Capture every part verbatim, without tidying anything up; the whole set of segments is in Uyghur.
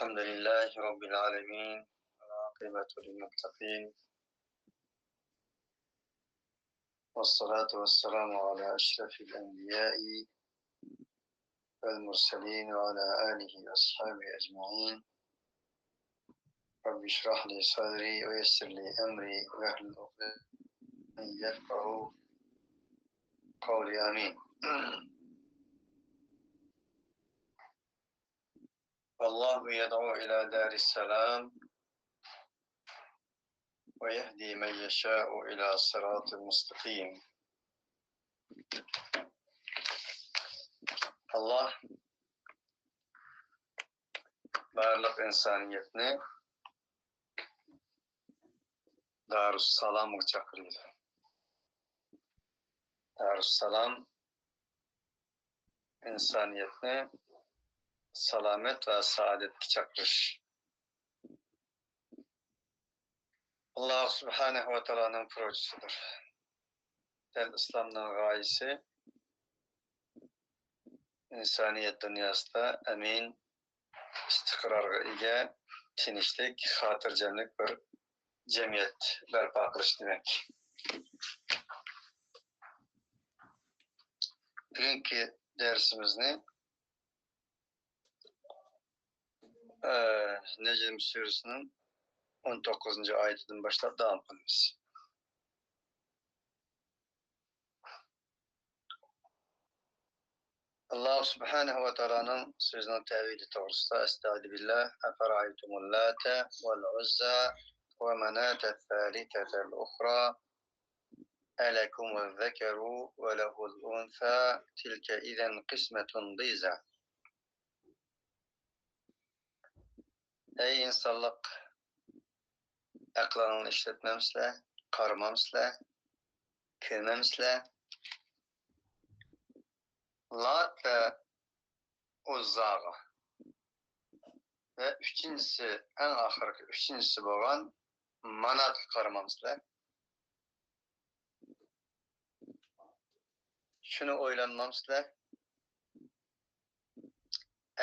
الحمد لله رب العالمين، والعاقبة للمتقين، والصلاة والسلام على أشرف الأنبياء والمرسلين وعلى آله وأصحابه أجمعين. رب اشرح لي صدري ويسر لي أمري واحلل عقدة من لساني يفقهوا قولي. آمين. والله يدعو إلى دار السلام ويهدي من يشاء إلى صراط مستقيم. ئاللاھ بارلىق ئىنسانىيەتنى دارۇسسالامغا چاقىرىدۇ. دارۇسسالام ئىنسانىيەتنى سالامەت ۋە سائادەتكە چاقىرىش. ئاللاھ سۇبھانەھۇ ۋە تائالانىڭ پروچىسىدۇر. دەل ئىسلامنىڭ غايىسى ئىنسانىيەت دۇنياسىدا ئەمىن، ئىستىقرارغا ئىگە، تىنچلىق، خاتىرجەملىك بىر جەمئىيەت بەرپا قىلىش دېمەك. بۈگۈنكى دەرسىمىزنى، ئە، نەجم سۈرىسىنىڭ ئون توققۇزىنچى ئايىتىدىن باشلاپ داۋام قىلىمىز. ئاللاھ سۇبھانەھۇ ۋە تائالانىڭ سۆزىنىڭ تەۋىلى توغرىسىدا، أستعيذ بالله، أفرأيتم اللات والعزى ومناة الثالثة الأخرى ألكم الذكر وله الأنثى تلك إذا قسمة ضيزى. ئەي ئىنسانلىق، ئەقلىڭلارنى ئىشلەتمەمسىلەر، قارىمامسىلەر، كۆرمەمسىلەر؟ لات ۋە ئۇززاغا ۋە ئۈچىنچىسى، ئەڭ ئاخىرقى ئۈچىنچىسى بولغان ماناتقا قارىمامسىلەر؟ شۇنى ئويلانمامسىلەر؟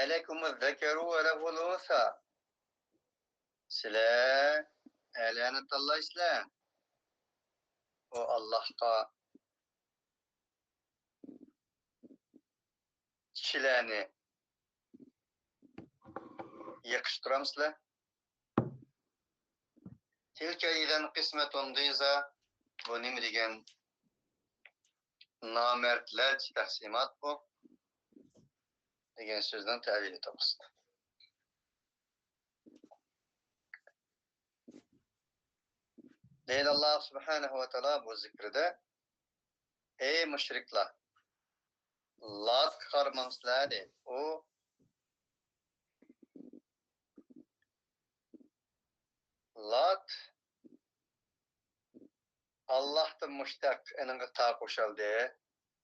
ألكم الذكر وله الأنثى. سىلەر ئەرلەرنى تاللايسىلەر. ئۇ ئاللاھقا كىشىلەرنى يېقىشتۇرامسىلەر؟ تلك إذا قسمة ضيزى. بۇ نېمە دېگەن نامەردلەرچە تەقسىمات بۇ؟ دېگەن سۆزنىڭ تەۋىلى توغرىسىدا. دەيدۇ ئاللاھ سۇبھانەھۇ ۋە تائالا بۇ زىكرىدە، ئەي مۇشرىكلار، لاتقا قارىمامسىلەر دەيدۇ. ئۇ لات ئاللاھتىن مۇشتەق، ئېنىڭغا تا قوشۇلدى،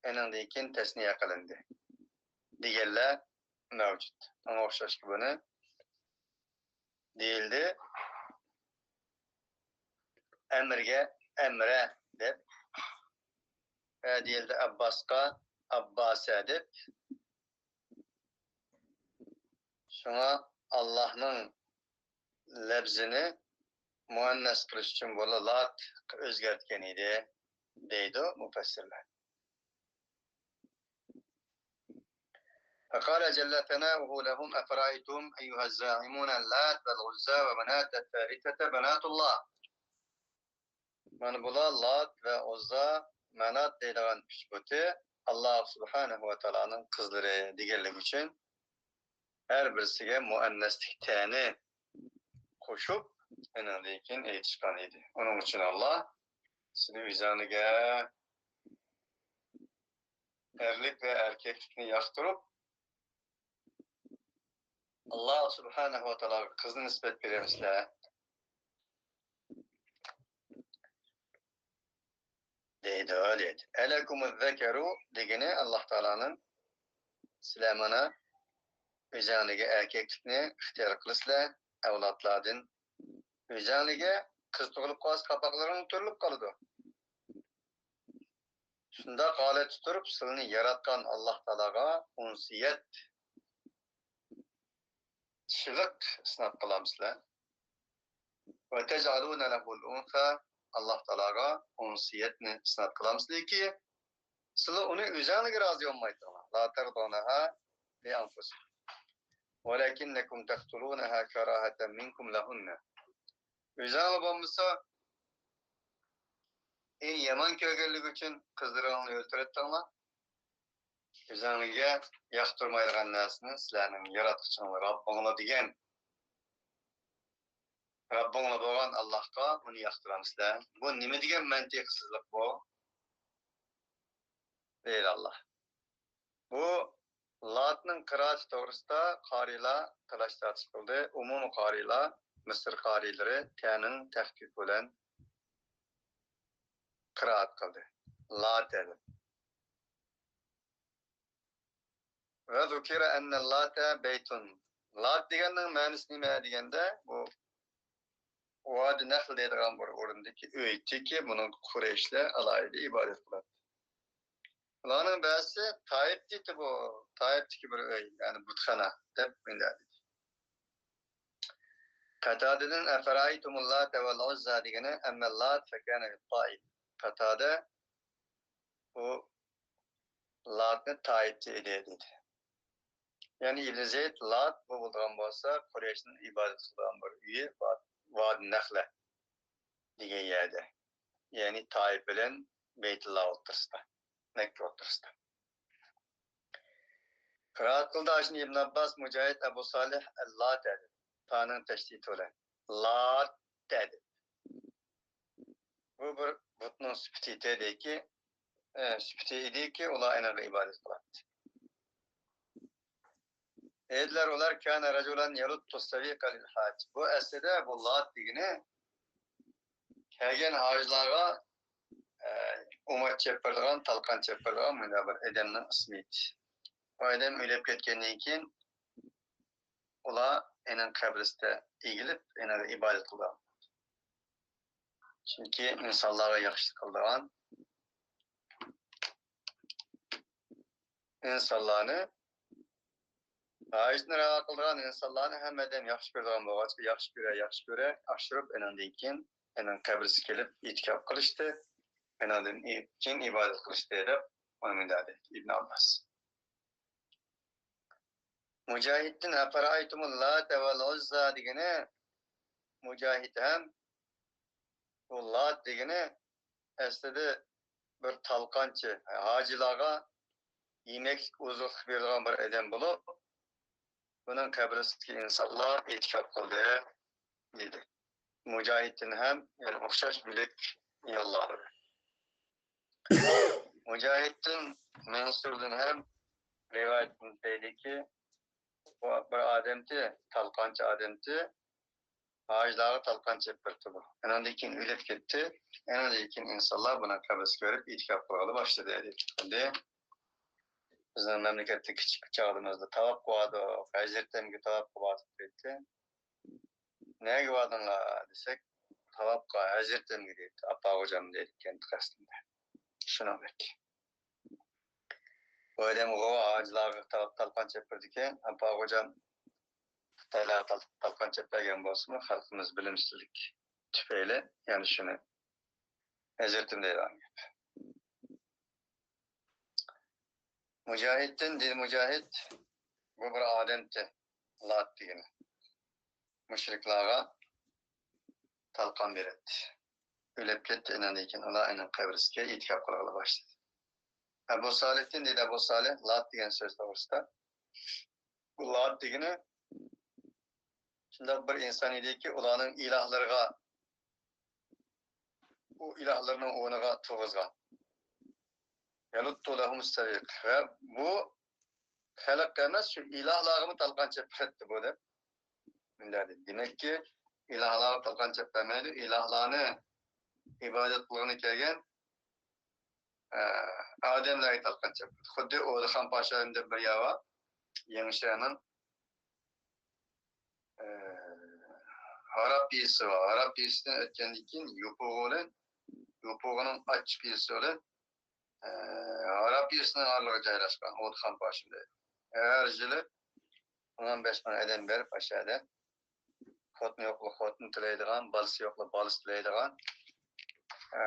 ئېنىڭدىن كېيىن تەسنىيە قىلىندى دېگەنلەر مەۋجۇت. ئۇنىڭغا ئوخشاشكى بۇنى دېيىلدى. ئەمرىگە ئەمرە دەپ، ۋە دېيىلدى ئابباسقا ئابباسە دەپ. شۇڭا ئاللاھنىڭ لەپزىنى مۇئەننەس قىلىش ئۈچۈن بۇلار لاتقا ئۆزگەرتكەن ئىدى، دەيدۇ مۇپەسسىرلەر. فقال جل ثناؤه لهم: أفرأيتم أيها الزاعمون اللات والعزى ومناة الثالثة بنات الله. مانا بۇلار لات ۋە ئۇززا، مانات دەيدىغان ئۈچ بۇتى ئاللاھ سۇبھانەھۇ ۋە تائالانىڭ قىزلىرى دېگەنلىكى ئۈچۈن، ھەر بىرسىگە مۇئەننەسلىك تەنى قوشۇپ، ئېنىڭدىن كېيىن ئېيتىشقان ئىدى. ئۇنىڭ ئۈچۈن ئاللاھ سىلى ئۆزۈڭلارگە ئەرلىك ۋە ئەركەكلىكنى ياقتۇرۇپ، ئاللاھ سۇبھانەھۇ ۋە تائالاغا قىزنى نىسبەت بېرەمسىلەر؟ دەيدۇ، دەيدۇ. ألكم الذكر دېگىنى ئاللاھ تائالانىڭ، سىلەر مانا ئۆزەڭلىگە ئەركەكلىكنى ئىختىيار قىلىسىلەر، ئەۋلادلاردىن. ئۆزەڭلىگە قىز تۇغۇلۇپ قالسا، قاپاقلىرىڭ تۈرۈلۈپ قالىدۇ. شۇنداق ھالەتتە تۇرۇپ، سىلىنى ياراتقان ئاللاھ تائالاغا ئۇنسىيەت، چىش قىلىق ئىسنات قىلامسىلەر؟ وتجعلون له الأنثى، ئاللاھ تائالاغا ئۇنسىيەتنى ئىسنات قىلامسىلەركى، سىلەر ئۇنى ئۆزەڭلارگە رازى بولمايتتىڭلار. لا ترضونها لأنفسكم ولكنكم تقتلونها كراهة منكم لهن. ئۆزەڭلار بولمىسا، ئى، يامان كۆرگەنلىكى ئۈچۈن قىزلىرىڭلارنى ئۆلتۈرەتتىڭلار. ئۆزەڭلارگە ياقتۇرمايدىغان نەرسىنى سىلەرنىڭ ياراتقۇچىڭلار رەببىڭلار دېگەن، رەببىڭلار بولغان ئاللاھقا ئۇنى ياقتۇرامسىلەر؟ بۇ نېمە دېگەن مەنتىقسىزلىق بۇ؟ دەيدۇ ئاللاھ. بۇ لاتنىڭ قىرائىتى توغرىسىدا قارىيلار تالاش-تارتىش قىلدى. ئومۇمىي قارىيلار، مىسىر قارىيلىرى تەنىڭ تەخپىپى بىلەن قىرائەت قىلدى. لات دېدى. وذكر أن اللات بيت. لات دېگەننىڭ مەنىسى نېمە دېگەندە، بۇ ۋادى نەخل دەيدىغان بىر ئورۇندىكى ئۆي. چۈنكى بۇنىڭغا قۇرەيشلەر ئالاھىدە ئىبادەت قىلاتتى. ئۇلارنىڭ بەزىسى تائىپتىكى بۇ، تائىپتىكى بىر ئۆي، يەنى بۇتخانا دەپ مۇنداق دېدى. قاتادىدىن أفرأيتم اللات والعزى دېگىنى، أما اللات فكان بالطائف. قاتادە بۇ لاتنى تائىپتا ئىدى دېدى. يەنى ئىبن زەيد لات بۇ بولىدىغان بولسا، قۇرەيشنىڭ ئىبادەت قىلىدىغان بىر ئۆيى ۋاد-، ۋادى نەخلە دېگەن يەردە. يەنى تائىپ بىلەن بەيتۇللا ئوتتۇرىسىدا، مەككە ئوتتۇرىسىدا. قىرائەت قىلدى ئاشۇنى ئىبن ئابباس، مۇجاھىد، ئەبۇ سالىھ، ئەللاتە دەپ. تانىڭ تەشدىدى بىلەن. لاتە دەپ. بۇ بىر بۇتنىڭ سۈپىتى ئىدىكى، ئە، سۈپىتى ئىدىكى، ئۇلار ئېنىڭغا ئىبادەت قىلاتتى. دەيدىلەر ئۇلار، كان رجلا يلت السويق للحاج. بۇ ئەسلىدە بۇ لات دېگىنى كەلگەن ھاجىلارغا، ئە، ئۇماچ چېپىرىدىغان، تالقان چېپىرىدىغان مۇنداق بىر ئادەمنىڭ ئىسمى ئىدى. ئۇ ئادەم ئۆلۈپ كەتكەندىن كېيىن، ئۇلار ئېنىڭ قەبرىسىدە ئېگىلىپ، ئېنىڭغا ئىبادەت قىلىدۇ. چۈنكى ئىنسانلارغا ياخشىلىق قىلىدىغان، ئىنسانلارنى، ھاجىتىنى راۋا قىلىدىغان ئىنسانلارنى ھەممە ئادەم ياخشى كۆرىدىغان بولغاچقا، ياخشى كۆرە، ياخشى كۆرە، ئاشۇرۇپ، ئېنىڭدىن كېيىن ئېنىڭ قەبرىسىگە كېلىپ ئېتىكاپ قىلىشتى، ئېنىڭدىن كېيىن ئىبادەت قىلىشتى دەپ، مانا مۇنداق دەيدۇ ئىبن ئابباس. مۇجاھىدتىن «ئەفەرەئەيتۇمۇل لاتە ۋەل ئۇززا» دېگىنى، مۇجاھىد ھەم بۇ لات دېگىنى ئەسلىدە بىر تالقانچى، ھاجىلارغا يېمەكلىك، ئوزۇقلۇق بېرىدىغان بىر ئادەم بولۇپ، بۇنىڭ قەبرىسىدىكى ئىنسانلار ئېتىكاپ قىلدى، دېدى. مۇجاھىدتىن ھەم يەنە ئوخشاش بۆلەك يوللىدى. مۇجاھىدتىن، مەنسۇردىن ھەم رىۋايەت دەيدىكى، بۇ بىر ئادەمتى، تالقانچى ئادەمتى، ھاجىلارغا تالقان چېپىپتۇ بۇ. ئانىڭدىن كېيىن ئۆلۈپ كەتتى. ئانىڭدىن كېيىن ئىنسانلار بۇنىڭ قەبرىسىگە بېرىپ ئېتىكاپ قىلغىلى باشلىدى، دېدى. بىزنىڭ مەملىكەتتە كىچىك چاغلىرىمىزدا تاۋاپ قىلىۋاتىدۇ، ھەزرىتىمگە تاۋاپ قىلىۋاتىدۇ دەيتتى. نەگە باردىڭلار دېسەك، تاۋاپقا ھەزرىتىمگە دەيتتى، ئاپا غوجام دەيدىكەن قەستىمدە. شۇنىڭدەك. بۇ ئادەم غۇۋا ھاجىلارغا تال-، تالقان چېپىپتىكەن، ئاپا غوجام خىتايلارغا تال-، تالقان چېپىپ بەرگەن بولسىمۇ، خەلقىمىز بىلىمسىزلىك تۈپەيلى يەنە شۇنى ھەزرىتىم دەيدىغان گەپ. مۇجاھىدتىن، دېدى مۇجاھىد، بۇ بىر ئادەمتى، لات دېگىنى. مۇشرىكلارغا تالقان بېرەتتى. ئۆلۈپ كەتتى، ئېنىڭدىن كېيىن ئۇلار ئېنىڭ قەبرىسىگە ئېتىكاپ قىلغىلى باشلىدى. ئەبۇ سالىھتىن دېدى، ئەبۇ سالىھ، لات دېگەن سۆز توغرىسىدا. بۇ لات دېگىنى شۇنداق بىر ئىنسان ئىدىكى، ئۇلارنىڭ ئىلاھلىرىغا، ئۇ ئىلاھلىرىنىڭ ئورنىغا تۇرغۇزغان. يلت لهم السويق. ۋە بۇ خەلق ئەمەس، شۇ ئىلاھلارغىمۇ تالقان چېپىۋەتتى بۇ دەپ. مۇنداق دېدى. دېمەككى، ئىلاھلارغا تالقان چېپىۋەتمەيدۇ، ئىلاھلارنى ئىبادەت قىلغىلى كەلگەن، ئە، ئادەملەرگە تالقان چېپىۋەتتى. خۇددى ئودىخان پاشا دەپ بىر يەر بار. يېڭىشەنىڭ، ئە، ھاراپ يېزىسى بار. ھاراپ يېزىسىدىن ئۆتكەندىن كېيىن يوپۇغا بىلەن، يوپۇغىنىڭ ئاچچىق يېزىسى بىلەن ئە، ھاراپ يېزىسىنىڭ ئارىلىقىغا جايلاشقان ئودىخان پاشا دەيدۇ. ھەر يىلى ئون بەش مىڭ ئادەم بېرىپ، ئاشۇ يەردە خوتۇنى يوقلار خوتۇن تىلەيدىغان، بالىسى يوقلار بالىسى تىلەيدىغان، ئە،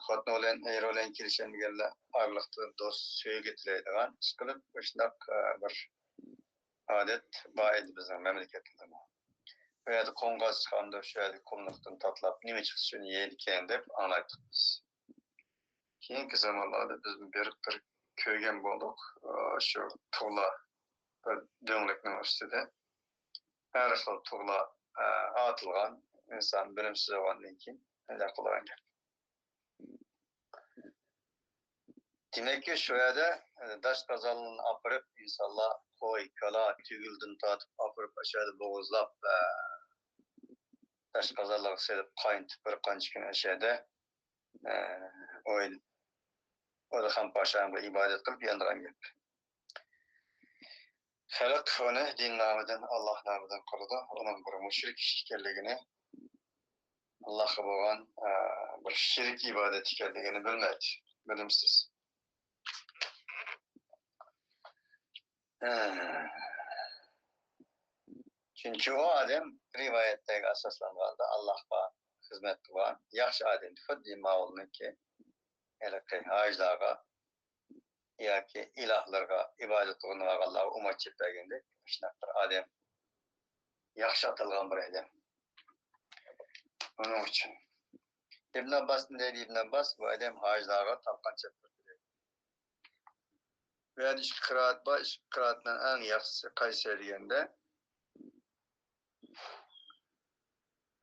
خوتۇنى بىلەن، ئېرى بىلەن كېلىشەلمىگەنلەر ئارىلىقتا دوست، سۆيگۈ تىلەيدىغان، ئىشقىلىپ، مۇشۇنداق، ئە، بىر ئادەت بار ئىدى بىزنىڭ مەملىكەتلىرىمۇ. بۇ يەردە قوڭغاز چىقامدۇ، شۇ يەردە قۇملۇقتىن تاتلاپ، نېمە چىقسا شۇنى يەيدىكەن دەپ ئاڭلايتتۇق بىز. كېيىنكى زامانلاردا بىز بېرىپ بىر كۆرگەن بولدۇق، ئە، شۇ تۇغلار بىر دۆڭلۈكنىڭ ئۈستىدە ھەر خىل تۇغلار، ئە، ئاتىلغان، ئىنسان بىلىمسىز بولغاندىن كېيىن شۇنداق قىلغان گەپ. دېمەككى، شۇ يەردە، ئە، داش قازانلارنى ئاپىرىپ، ئىنسانلار قوي، كالا، تۈگۈلدىن تارتىپ ئاپىرىپ، ئاشۇ يەردە بوغۇزلاپ، ئە، داش قازانلارغا سېلىپ قاينىتىپ بىر قانچە كۈن ئاشۇ يەردە، ئە، ئوي-، ئويلىغان پاشاغا ئىبادەت قىلىپ ياندۇرغان گەپ. خەلق ئۇنى دىن نامىدىن، ئاللاھ نامىدىن قىلىدۇ. ئۇنىڭ بىر مۇشرىك ئىش ئىكەنلىكىنى، ئاللاھقا بولغان، ئە، بىر شېرىك ئىبادەت ئىكەنلىكىنى بىلمەيدۇ. بىلىمسىز. ئە، چۈنكى ئۇ ئادەم رىۋايەتلەرگە ئاساسلانغاندا ئاللاھقا خىزمەت قىلغان ياخشى ئادەم، خۇددى ماۋۇلنىڭكى ھېلىقى ھاجىلارغا ياكى ئىلاھلىرىغا ئىبادەت قىلغىنىغا ئۇماچ چېلىپ بەرگەندەك، مۇشۇنداق بىر ئادەم، ياخشى ئاتالغان بىر ئادەم. ئۇنىڭ ئۈچۈن ئىبن ئابباستىن دەيدۇ، ئىبن ئابباس بۇ ئادەم ھاجىلارغا تالقان چېلىپ بەردى. بۇ يەردە ئىككى قىرائەت بار، ئىككى قىرائەتنىڭ ئەڭ ياخشىسى قايسى دېگەندە،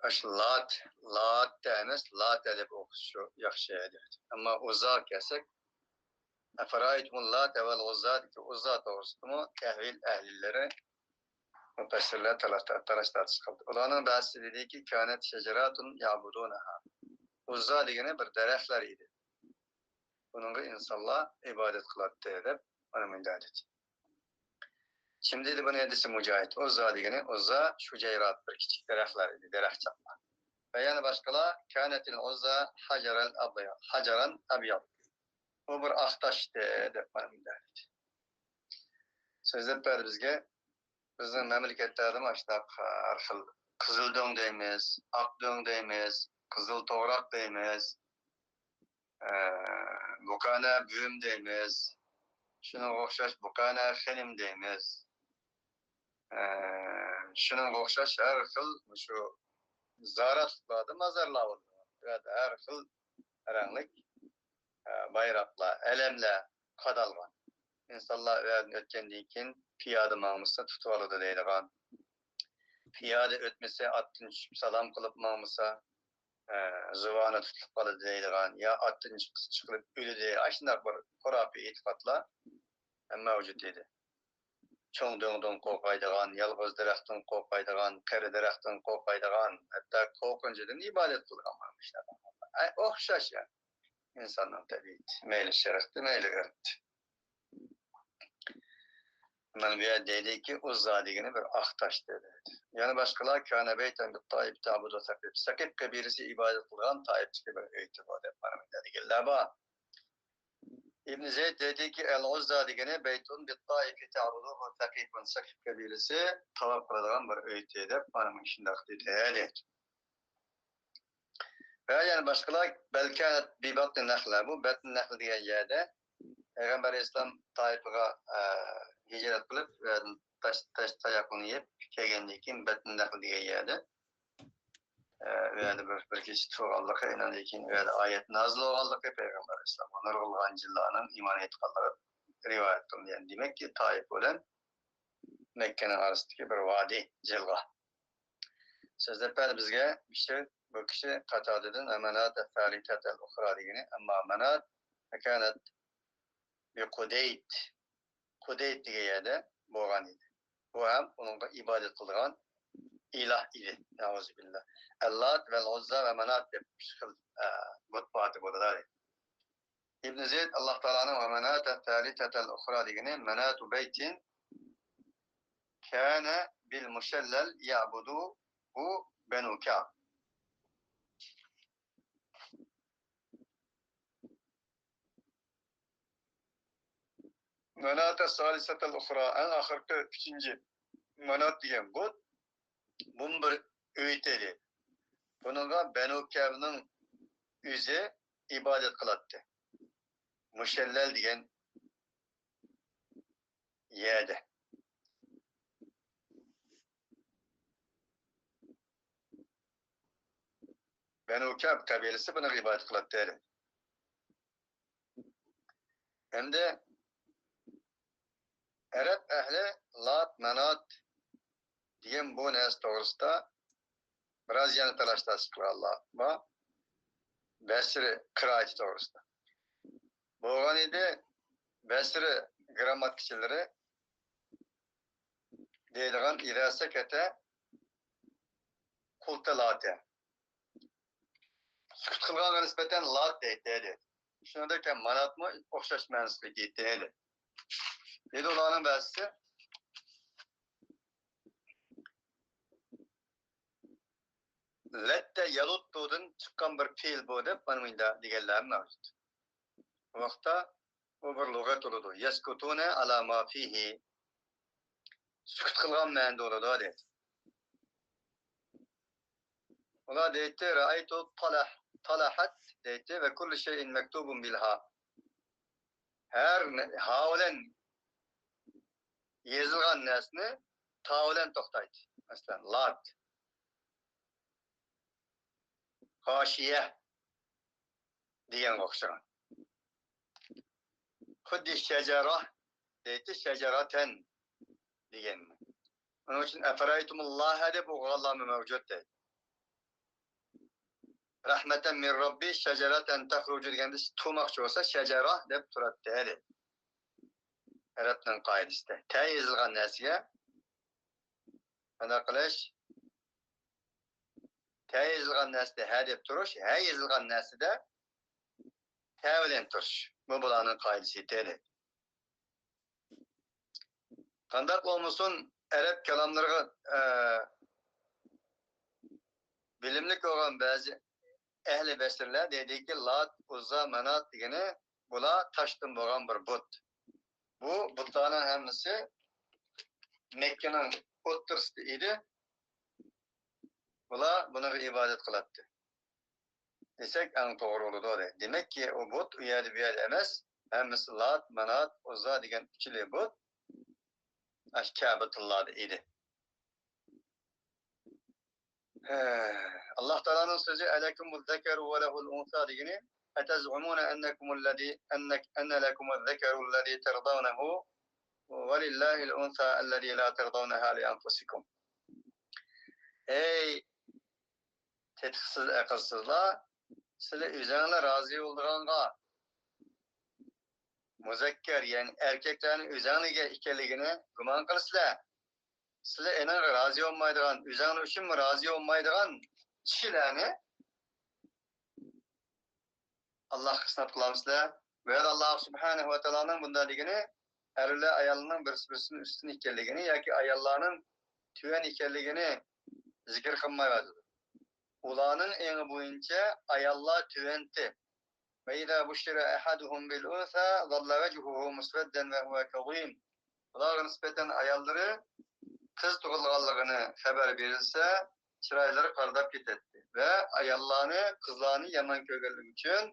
ئاشۇ لات، لات ئەمەس، لات دەپ ئوقۇش شۇ ياخشى دەيدۇ. ئەمما ئۇززاغا كەلسەك، ئەفەرەيتۇمۇل لات ۋەل ئۇززا دېگەن ئۇززا توغرىسىدىمۇ تەھۋىل ئەھلىلىرى، مۇپەسسىرلەر تالاش-، تالاش-تارتىش قىلدى. ئۇلارنىڭ بەزىسى دېدىكى، كانەت شەجەراتۇن يەبۇدۇنەھا. ئۇززا دېگىنى بىر دەرەخلەر ئىدى. بۇنىڭغا ئىنسانلار ئىبادەت قىلاتتى دەپ، مانا مۇنداق دېدى. كىم دېدى بۇنى دېسە، مۇجاھىد. ئۇززا دېگىنى، ئۇززا شۇجەيرات، بىر كىچىك دەرەخلەر ئىدى، دەرەخچاقلار. ۋە يەنە باشقىلار، كانەتىل ئۇززا ھاجەرەل ئەبياد، ھاجەرەن ئەبياد. بۇ بىر ئاق تاشتى دەپ مانا مۇنداق دېدى. سۆزلەپ بەردى بىزگە. بىزنىڭ مەملىكەتلەردىمۇ ئاشۇنداق ھەر خىل قىزىل دۆڭ دەيمىز، ئاق دۆڭ دەيمىز، قىزىل توغراق دەيمىز، ئە، بۇقانە بۈيۈم دەيمىز، شۇنىڭغا ئوخشاش بۇقانە خېنىم دەيمىز، ئە، شۇنىڭغا ئوخشاش ھەر خىل مۇشۇ زاراتلىقلاردا مازارلار بولىدۇ. بۇ يەردە ھەر خىل رەڭلىك، ئە، بايراقلار، ئەلەملەر قادالغان. ئىنسانلار ئۇ يەردىن ئۆتكەندىن كېيىن پىيادە ماڭمىسا تۇتۇۋالىدۇ دەيدىغان. پىيادە ئۆتمىسە، ئاتتىن چۈشۈپ سالام قىلىپ ماڭمىسا، ئە، زۇۋانى تۇتۇلۇپ قالىدۇ دەيدىغان، يا ئاتتىن چىقىپ ئۆلىدۇ، ئاشۇنداق بىر خۇراپىي ئېتىقادلار مەۋجۇت ئىدى. چوڭ دۆڭدىن قورقايدىغان، يالغۇز دەرەختىن قورقايدىغان، قېرى دەرەختىن قورقايدىغان، ھەتتا قورقۇنچىدىن ئىبادەت قىلىدىغان بولمۇشلار. ئە، ئوخشاش يا. ئىنساننىڭ تەبىئىتى. مەيلى شەرقتە، مەيلى غەربتە. مانا بۇ يەردە دەيدۇكى، ئۇززا دېگىنى بىر ئاق تاش دەيدۇ. يەنە باشقىلار، كانە بەيتەن بىت تائىف تەبۇدۇ سەقىف. سەقىف قەبىلىسى ئىبادەت قىلغان تائىپتىكى بىر ئۆيدۇ بۇ دەپ مانا بۇنداق دېگەنلەر بار. ئىبن زەيد دەيدۇكى، ئەل ئۇززا دېگىنى بەيتۇن بىت تائىف تەبۇدۇ سەقىفۇن. سەقىف قەبىلىسى تاۋاپ قىلىدىغان بىر ئۆيدى دەپ مانا مۇشۇنداق دېدى. ۋە يەنە باشقىلار، بەلكەنەت بىبەتنى نەخلە، بۇ بەتنى نەخلە دېگەن يەردە پەيغەمبەر ئەلەيھىسسالام تائىپىغا، ئە، ھىجرەت قىلىپ، ئۇ يەردىن تاش، تاش تاياقنى يەپ كەلگەندىن كېيىن، بەتنى نەخلە دېگەن يەردە، ئە، ئۇ يەردە بىر، بىر كېچە تۇرغانلىقى، ئاندىن كېيىن ئۇ يەردە ئايەت نازىل بولغانلىقى، پەيغەمبەر ئەلەيھىسسالامغا نۇرغۇنلىغان جىنلارنىڭ ئىمان ئېيتقانلىقى رىۋايەت قىلىنغان. دېمەككى، تائىپ بىلەن مەككىنىڭ ئارىسىدىكى بىر ۋادى، جىلغا. سۆزلەپ بەردى بىزگە، بىشىر، بۇ كىشى قاتادىدىن، ۋە مەنات سالىسەتەل ئۇخرا دېگىنى، ئەمما مەنات كانەت بىقۇدەيت، قۇدەيت دېگەن يەردە بولغان ئىدى. بۇ ھەم ئۇنىڭغا ئىبادەت قىلىدىغان ئىلاھ ئىدى. نەئۇزۇبىللا. ئەللات ۋەل ئۇززا ۋە مەنات دەپ ئۈچ خىل، ئە، بۇت پاتى بولىدۇ. ئىبن زەيد، ئاللاھ تائالانىڭ ۋە مەنات سالىسەتەل ئۇخرا دېگىنى، مەناتۇ بەيتىن كانە بىل مۇشەللەل يەبۇدۇھۇ بەنۇ كەئب. مەنات سالىسەتەل ئۇخرا، ئەڭ ئاخىرقى ئۈچىنچى مانات دېگەن بۇت، بۇمۇ بىر ئۆيىتى ئىدى. بۇنىڭغا بەنۇ كەبنىڭ ئۆزى ئىبادەت قىلاتتى. مۇشەللەل دېگەن يەردە. بەنۇ كەب قەبىلىسى بۇنىڭغا ئىبادەت قىلاتتى. ئەمدى ئەرەب ئەھلى لات، مانات دېگەن بۇ نەرسە توغرىسىدا بىراز يەنە تالاش-تارتىش قىلغانلار بار. بەسرى قىرائىتى توغرىسىدا. بولغان ئىدى، بەسرى گىرامماتىكىچىلىرى دەيدىغان، «ئىزا سەكەتە قۇلتە لاتە». سۈكۈت قىلغانغا نىسبەتەن لات دەيتتى، دەيدۇ. شۇنىڭدەك ماناتمۇ ئوخشاش مەنىسىدە كېلىدۇ، دەيدۇ. دەيدۇ ئۇلارنىڭ بەزىسى. لەتتە يەلۇتتۇدىن چىققان بىر پېئىل بۇ دەپ، مانا مۇنداق دېگەنلەرمۇ مەۋجۇت. بۇ ۋاقىتتا ئۇ بىر لۇغەت بولىدۇ. يەسكۇتۇنە ئالا ما فىھى. سۈكۈت قىلغان مەنىدە بولىدۇ، دەيدۇ. ئۇلار دەيتتى، رەئەيتۇ تالاھ-، تالاھەت دەيتتى ۋە كۇللۇ شەيئىن مەكتۇبۇن بىلھا. ھەر نە-، ھا بىلەن يېزىلغان نەرسىنى تا بىلەن توختايتتى. مەسىلەن، لات، ھاشىيە دېگەنگە ئوخشىغان. خۇددى شەجەرە دەيتتى، شەجەرەتەن دېگەننى. ئۇنىڭ ئۈچۈن ئەفەرەيتۇمۇللاھە دەپ ئوقۇغانلارمۇ مەۋجۇت دەيدۇ. رەھمەتەن مىن رەببى شەجەرەتەن تەخرۇجۇ دېگەندە تۇماقچى بولسا شەجەرە دەپ تۇراتتى دەيدۇ. ئەرەبنىڭ قائىدىسىدە. تە يېزىلغان نەرسىگە قانداق قىلىش؟ تە يېزىلغان نەرسىدە ھە دەپ تۇرۇش، ھە يېزىلغان نەرسىدە تە بىلەن تۇرۇش. بۇ بۇلارنىڭ قائىدىسى ئىدى. قانداق بولمىسۇن، ئەرەب كالاملىرىغا، ئە، بىلىملىك بولغان بەزى ئەھلى بەسرىلەر دەيدىكى، لات، ئۇززا، مانات دېگىنى بۇلار تاشتىن بولغان بىر بۇت. بۇ بۇتلارنىڭ ھەممىسى مەككىنىڭ ئوتتۇرىسىدا ئىدى. بۇلار بۇنىڭغا ئىبادەت قىلاتتى دېسەك ئەڭ توغرا بولىدۇ، دەيدۇ. دېمەككى، ئۇ بۇت ئۇ يەردە، بۇ يەردە ئەمەس، ھەممىسى لات، مانات، ئۇززا دېگەن ئۈچىلى بۇت ئاشۇ كەبىتۇللادا ئىدى. ھە، ئاللاھ تائالانىڭ سۆزى، «ئەلەكۇمۇز زەكەرۇ ۋە لەھۇل ئۇنسا» دېگىنى، «ئەتەزئۇمۇنە ئەننەكۇمۇللەزى، ئەننەك، ئەننە لەكۇمۇز زەكەرۇللەزى تەردەۋنەھۇ ۋە لىللاھىل ئۇنسا ئەللەتى لا تەردەۋنەھا لىئەنفۇسىكۇم.» ئەي تېتىقسىز، ئەقىلسىزلار، سىلەر ئۆزۈڭلار رازى بولىدىغانغا مۇزەككەر، يەنى ئەركەكلەرنى ئۆزۈڭلارگە ئىكەنلىكىنى گۇمان قىلىسىلەر. سىلەر ئېنىڭغا رازى بولمايدىغان، ئۆزۈڭلار ئۈچۈنمۇ رازى بولمايدىغان كىشىلەرنى ئاللاھقا ئىسناد قىلامسىلەر؟ بۇ يەردە ئاللاھ سۇبھانەھۇ ۋە تائالانىڭ بۇنداق دېگىنى، ئەرلەر ئاياللارنىڭ بىرسى بىرسىدىن ئۈستۈن ئىكەنلىكىنى ياكى ئاياللارنىڭ تۆۋەن ئىكەنلىكىنى زىكىر قىلمايۋاتىدۇ. ئۇلارنىڭ ئېڭى بويىچە ئاياللار تۆۋەنتى. وإذا بشر أحدهم بالأنثى ظل وجهه مسودا وهو كظيم. بۇلارغا نىسبەتەن ئاياللىرى قىز تۇغۇلغانلىقىنى خەۋەر بېرىلسە، چىرايلىرى قارىداپ كېتەتتى ۋە ئاياللارنى، قىزلارنى يامان كۆرگەنلىكى ئۈچۈن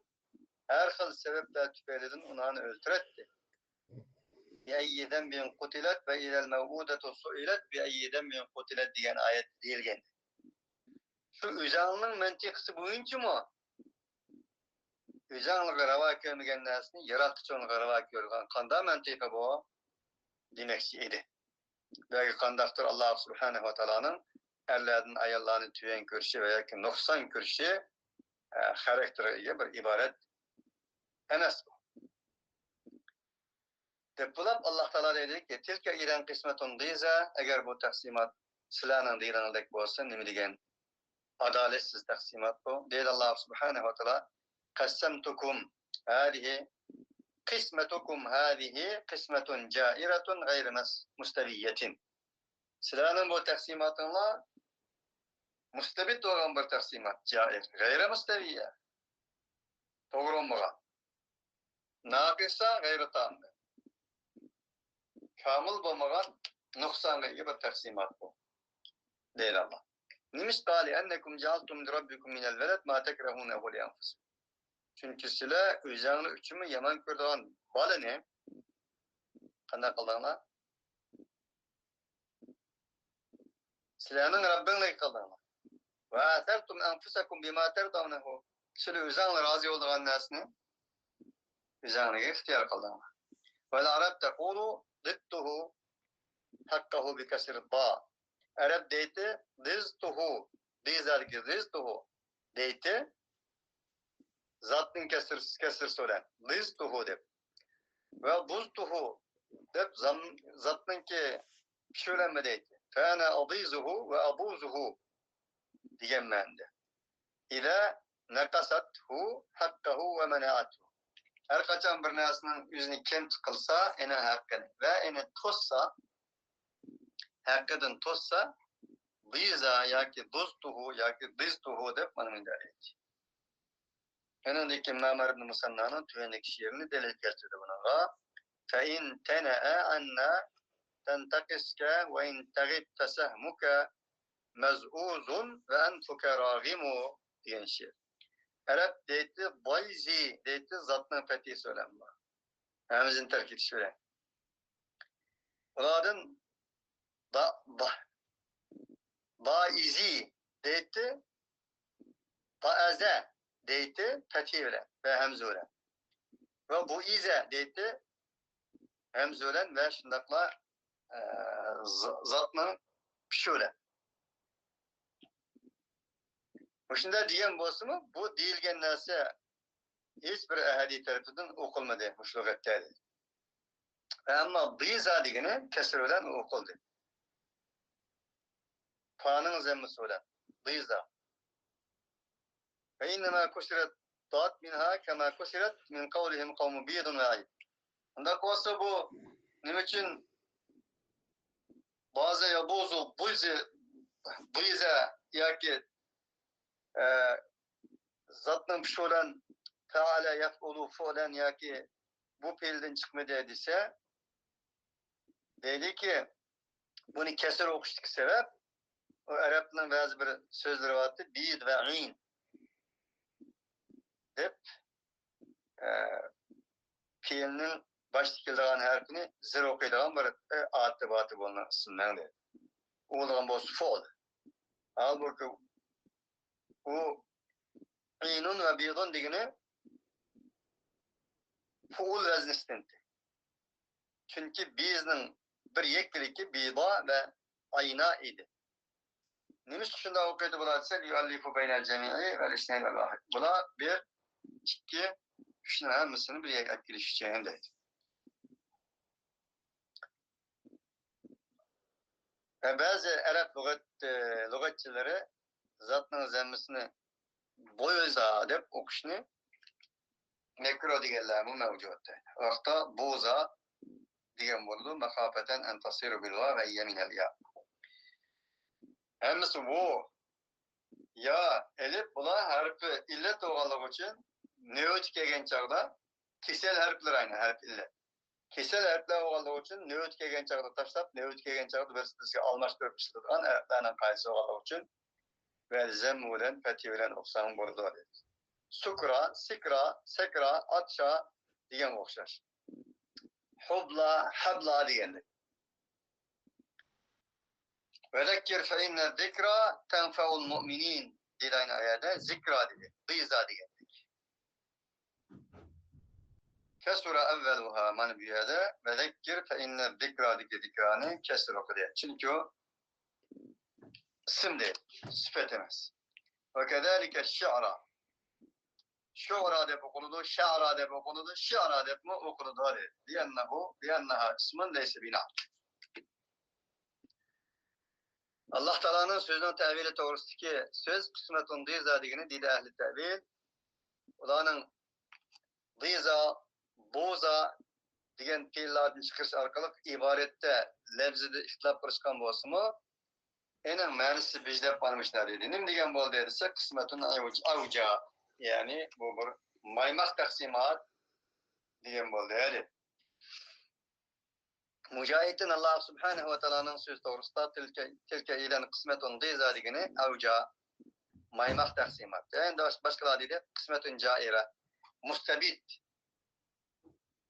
ھەر خىل سەۋەبلەر تۈپەيلىدىن ئۇلارنى ئۆلتۈرەتتى. بأي ذنب قتلت وإذا الموءودة سئلت بأي ذنب قتلت دېگەن ئايەت دېيىلگەن. شۇ ئۆزەڭنىڭ مەنتىقىسى بويىچىمۇ ئۆزەڭلىكى راۋا كۆرمىگەن نەرسىنى ياراتقۇچىڭلىقى راۋا كۆرىدىغان قانداق مەنتىقى بۇ؟ دېمەكچى ئىدى. بەلكى قانداقتۇر ئاللاھ سۇبھانەھۇ ۋە تائالانىڭ ئەرلەردىن ئاياللارنى تۆۋەن كۆرۈشى ۋە ياكى نۇقسان كۆرۈشى، ئە، خاراكتېرىغا ئىگە بىر ئىبارەت ئەمەس بۇ. دەپ بولۇپ، ئاللاھ تائالا دەيدۇكى، تلك إذا قسمة ضيزى، ئەگەر بۇ تەقسىمات سىلەرنىڭ دېگىنىڭدەك بولسا، نېمە دېگەن ئادالەتسىز تەقسىمات بۇ؟ دەيدۇ ئاللاھ سۇبھانەھۇ ۋە تائالا، قسمتكم هذه قسمتكم هذه قسمة جائرة غير مس-، مستوية. سىلەرنىڭ بۇ تەقسىماتىڭلار مۇستەبىت بولغان بىر تەقسىمات، جائىر، غەيرى مۇستەۋىيە، توغرا بولمىغان. ناقىسە غەيرى تاممە. كامىل بولمىغان، نۇقسانغا ئىگە بىر تەقسىمات بۇ، دەيدۇ ئاللا. نېمىشقا؟ لأنكم جعلتم لربكم من الولد ما تكرهونه لأنفسكم. چۈنكى سىلەر ئۆزۈڭلار ئۈچۈنمۇ يامان كۆرىدىغان بالىنى قانداق قىلدىڭلار؟ سىلەرنىڭ رەببىڭلىك قىلدىڭلار. وآثرتم أنفسكم بما ترضونه. سىلەر ئۆزۈڭلار رازى بولىدىغان نەرسىنى ئۆزۈڭلارغا ئىختىيار قىلدىڭلار. والعرب تقول ضدته حقه بكسر الضاء. ئەرەب دەيتتى ضزته، ضزادىكى ضزته دەيتتى، زاتنىڭ كەسرىسى، كەسرىسى بىلەن ضزته دەپ. ۋە بزته دەپ زام-، زاتنىڭكى پىشۇلەنمە دەيتتى. فأنا أضيزه وأبوزه دېگەن مەنىدە. إذا نقصته حقه ومنعته. ھەر قاچان بىر نەرسىنىڭ ئۆزىنى كەمتىك قىلسا، ئېنىڭ ھەققىنى ۋە ئېنى توسسا، ھەققىدىن توسسا، ضيزا ياكى ضزته ياكى ضزته دەپ مانا مۇنداق دەيدۇ. ئۇنىڭدىن كېيىن مەمەر ئىبن مۇسەننانىڭ تۆۋەندىكى شېئىرىنى دەلىل كەلتۈردى بۇنىڭغا. فإن تنأ عنا تنتقصك وإن تغب فسهمك مزؤوز وأنفك راغم دېگەن شېئىر. ئەرەب دەيتتى، ضيزي دەيتتى، زاتنىڭ پەتھىسى بىلەن بار. ھەمزىنى تەرك ئېتىش بىلەن. ئۇلاردىن دا، دا، دائزى دەيتتى، دائەزە دەيتتى، پەتھى بىلەن ۋە ھەمزە بىلەن. ۋە بۇئىزە دەيتتى، ھەمزە بىلەن ۋە شۇنداقلا، ئە، ز-، زاتنىڭ پىشى بىلەن. مۇشۇنداق دېگەن بولسىمۇ، بۇ دېيىلگەن نەرسە ھېچ بىر ئەھەدى تەرىپىدىن ئوقۇلمىدى مۇشۇ لۇغەتتە. ئەمما ضيزا دېگىنى كەسرى بىلەن ئوقۇلدى. فانىڭ زەممىسى بىلەن. ضيزا. فإنما كسرت الضاد منها كما كسرت من قولهم قوم بيض وعيد. ئۇنداق بولسا بۇ نېمە ئۈچۈن ضاز يضوز ضيز، ضيزا ياكى، ئە، زاتنىڭ پىشى بىلەن فەئەلە يەفئۇلۇ فۇئلەن ياكى بۇ پېئىلدىن چىقمىدى دېسە، دەيدىكى، بۇنى كەسىر ئوقۇشتىكى سەۋەب، ئۇ ئەرەبنىڭ بەزى بىر سۆزلىرى بارتتى، بىد ۋە ئىن دەپ، ئە، پېئىلنىڭ باشتا كېلىدىغان ھەرپىنى زېر ئوقۇيدىغان بىر، ئە، ئاددىي باتى بولغان ئىسىمنىڭ دەيدۇ. ئۇ بولغان بولسا فۇئل. ھالبۇكى، ئۇ ئىنۇن ۋە بىدۇن دېگىنى فۇئۇل ۋەزنى ئىستىنتى. چۈنكى بىزنىڭ بىر يەككىلىكى بىدا ۋە ئاينا ئىدى. نېمىشقا شۇنداق ئوقۇيدۇ بۇلار دېسە، يۇئەللىفۇ بەينەل جەمىئى ۋەل ئىسنەينى ۋەل ۋاھىد. بۇلار بىر، ئىككى، ئۈچنىڭ ھەممىسىنى بىر يەرگە ئەكىرىش ئۈچۈن دەيدۇ. ۋە بەزى ئەرەب لۇغەت، ئە، لۇغەتچىلىرى زاتنىڭ زەممىسىنى بويزا دەپ ئوقۇشنى مەكرۇھ دېگەنلەرمۇ مەۋجۇت. ئۇ ۋاقىتتا بوزا دېگەن بولىدۇ. مەخاپەتەن ئەن تەسىرۇ بىل ۋا ۋە يە مىنەل يا. ھەممىسى ۋو، يا، ئەلىپ، بۇلار ھەرپى ئىللەت بولغانلىقى ئۈچۈن نۆۋىتى كەلگەن چاغدا، كېسەل ھەرپلىرى ئاينى ھەرپ ئىللەت. كېسەل ھەرپلەر بولغانلىقى ئۈچۈن نۆۋىتى كەلگەن چاغدا تاشلاپ، نۆۋىتى كەلگەن چاغدا بىرسى بىرسىگە ئالماشتۇرۇپ ئىشلىتىدىغان ھەرپلەرنىڭ قائىدىسى بولغانلىقى ئۈچۈن ۋە زەممۇ بىلەن پەتھى بىلەن ئوقۇساڭ بولىدۇ دەيدۇ. سۇكرا، سىكرا، سەكرا، ئاتشا دېگەنگە ئوخشاش. ھۇبلا، ھەبلا دېگەندەك. ۋەزەككىر فەئىننە زىكرا تەنفەئۇل مۇئمىنىن دېدى ئايەتتە، زىكرا دېدى، ضيزا دېگەندەك. كەسۇرە ئەۋۋەلۇھا، مانا بۇ يەردە ۋەزەككىر فەئىننە زىكرادىكى زىكرانى كەسىر ئوقۇدى. چۈنكى ئۇ ئىسىم دەيدۇ، سۈپەت ئەمەس. ۋە كەزالىكە شىئرا. شۇئرا دەپ ئوقۇلىدۇ، شەئرا دەپ ئوقۇلىدۇ، شىئرا دەپمۇ ئوقۇلىدۇ دەيدۇ. لىئەننەھۇ، لىئەننەھا ئىسمۇن لەيسە بىنەئت. ئاللا تائالانىڭ سۆزىنىڭ تەۋىلى توغرىسىدىكى سۆز قىسمەتۇن ضيزا دېگىنى دېدى ئەھلى تەۋىل. ئۇلارنىڭ ضيزا، بوزا دېگەن پېئىللاردىن چىقىرىش ئارقىلىق ئىبارەتتە لەۋزىدە ئىختىلاپ قىلىشقان بولسىمۇ، ئېنىق مەنىسى بىز دەپ مانا مۇشۇنداق دېدى. نېمە دېگەن بولدى دېسە، قىسمەتۇن ئەۋج-، ئەۋجا، يەنى بۇ بىر مايماق تەقسىمات دېگەن بولدى دېدى. مۇجاھىدتىن ئاللا سۇبھانەھۇ ۋە تائالانىڭ سۆزى توغرىسىدا تىلكە، تىلكە ئىدەن قىسمەتۇن دىزا دېگىنى ئەۋجا، مايماق تەقسىمات. ئەندى باش-، باشقىلار دېدى، قىسمەتۇن جائىرە، مۇستەبىت.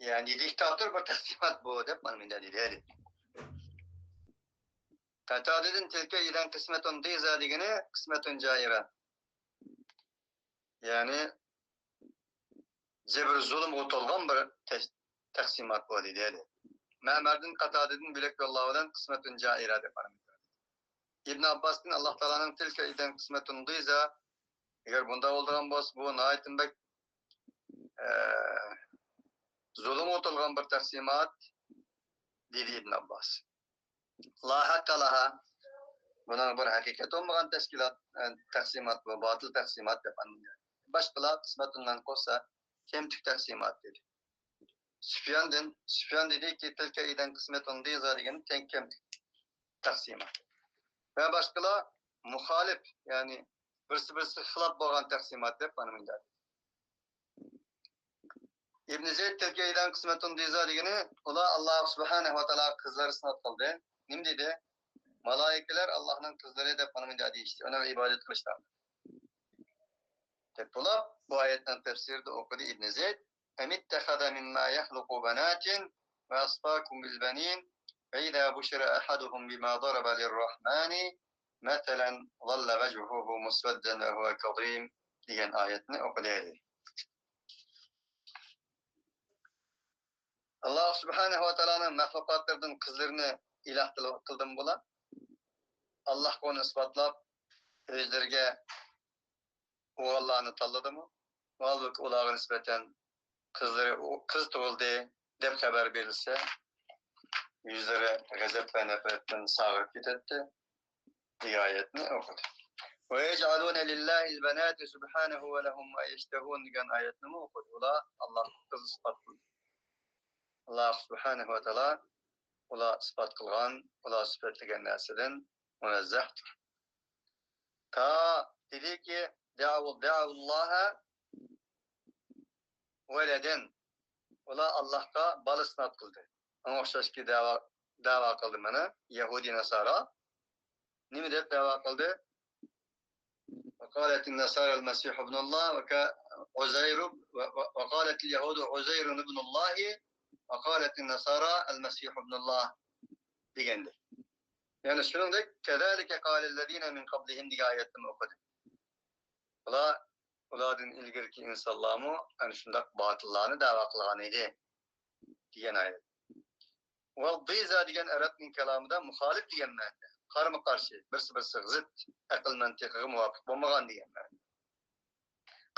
يەنى دىكتاتور بىر تەقسىمات بۇ دەپ مانا مۇنداق دېدى. قاتادىدىن تىلكە ئىدەن قىسمەتۇن دىزا دېگىنى قىسمەتۇن جائىرە. يەنى جەبر زۇلۇمغا تولغان بىر تەس-، تەقسىمات بۇ دېدى. مەمەردىن قاتادىدىن بۆلەك يوللار بىلەن قىسمەتۇن جائىرە دەپ قارىمىز. ئىبن ئابباستىن ئاللا تائالانىڭ تىلكە ئىدەن قىسمەتۇن دىزا، ئەگەر بۇنداق بولىدىغان بولسا، بۇ ناھايىتى بەك، ئە، زۇلۇمغا تولغان بىر تەقسىمات دېدى ئىبن ئابباس. لا ھەققە لەھا. بۇنىڭ بىر ھەقىقەت بولمىغان تەشكىلات، ئە، تەقسىمات بۇ، باتىل تەقسىمات دەپ ئاندىن باشقىلار قىسمەتۇن مەنقۇسە، كەمتۈك تەقسىمات دېدى. سۈفياندىن، سۈفيان دېدىكى، تىلكە ئىدەن قىسمەتۇن دىزا دېگەن تەڭ كەمتۈك تەقسىمات. ۋە باشقىلار مۇخالىپ، يەنى بىرسى-بىرسىگە خىلاپ بولغان تەقسىمات دەپ مانا مۇنداق. ئىبن زەيد تىلكە ئىدەن قىسمەتۇن دىزا دېگىنى، ئۇلار ئاللا سۇبھانەھۇ ۋە تائالا قىزلىرى سىنات قىلدى. نېمە دېدى؟ مالائىكىلەر ئاللانىڭ قىزلىرى دەپ مانا مۇنداق دېيىشتى. ئۇنىڭغا ئىبادەت قىلىشلارنى دەپ بولۇپ، بۇ ئايەتنىڭ تەپسىرىدە ئوقۇدى ئىبن زەيد، أم اتخذ مما يخلق بنات وأصفاكم بالبنين فإذا بشر أحدهم بما ضرب للرحمن مثلا ظل وجهه مسودا وهو كظيم دېگەن ئايەتنى ئوقۇدى. ئاللا سۇبھانەھۇ ۋە تائالانىڭ مەخلۇقاتلىرىدىن قىزلىرىنى ئىلاھ قىل-، قىلدىمۇ بۇلار؟ ئاللاھقا ئۇنى ئىسپاتلاپ، ئۆزلىرىگە ئوغۇللارنى تاللىدىمۇ؟ ھالبۇكى، ئۇلارغا نىسبەتەن قىزلىرى، قىز تۇغۇلدى دەپ خەۋەر بېرىلسە، يۈزلىرى غەزەپ ۋە نەپرەتتىن ساغىرىپ كېتەتتى. دېگەن ئايەتنى ئوقۇدى. ويجعلون لله البنات سبحانه ولهم ما يشتهون دېگەن ئايەتنىمۇ ئوقۇدى. ئۇلار ئاللاھقا قىز ئىسپات قىلدى. ئاللا سۇبھانەھۇ ۋە تائالا ئۇلار ئىسپات قىلغان، ئۇلار سۈپەتلىگەن نەرسىدىن مۇنەززەھتۇر. تا دېدىكى، دەئەۋۇ، دەئەۋۇللاھە ۋەلەدەن. ئۇلار ئاللاھقا بالا ئىسنات قىلدى. ئۇنىڭغا ئوخشاشكى دەۋا، دەۋا قىلدى مانا يەھۇدىي ناسارا. نېمە دەپ دەۋا قىلدى؟ وقالت النصارى المسيح ابن الله وك-، عزير و-، و-، وقالت اليهود عزير ابن الله وقالت النصارى المسيح ابن الله دېگەندەك. يەنى شۇنىڭدەك كذلك قال الذين من قبلهم دېگەن ئايەتنىمۇ ئوقۇدى. ئۇلار، ئۇلاردىن ئىلگىرىكى ئىنسانلارمۇ ئەنە شۇنداق باتىللارنى دەۋا قىلغان ئىدى دېگەن ئايەت. ۋەل دىزا دېگەن ئەرەبنىڭ كالامىدا مۇخالىپ دېگەن مەنىدە. قارىمۇ قارشى، بىرسى بىرسىگە زىت، ئەقىل مەنتىقىغا مۇۋاپىق بولمىغان دېگەن مەنىدە.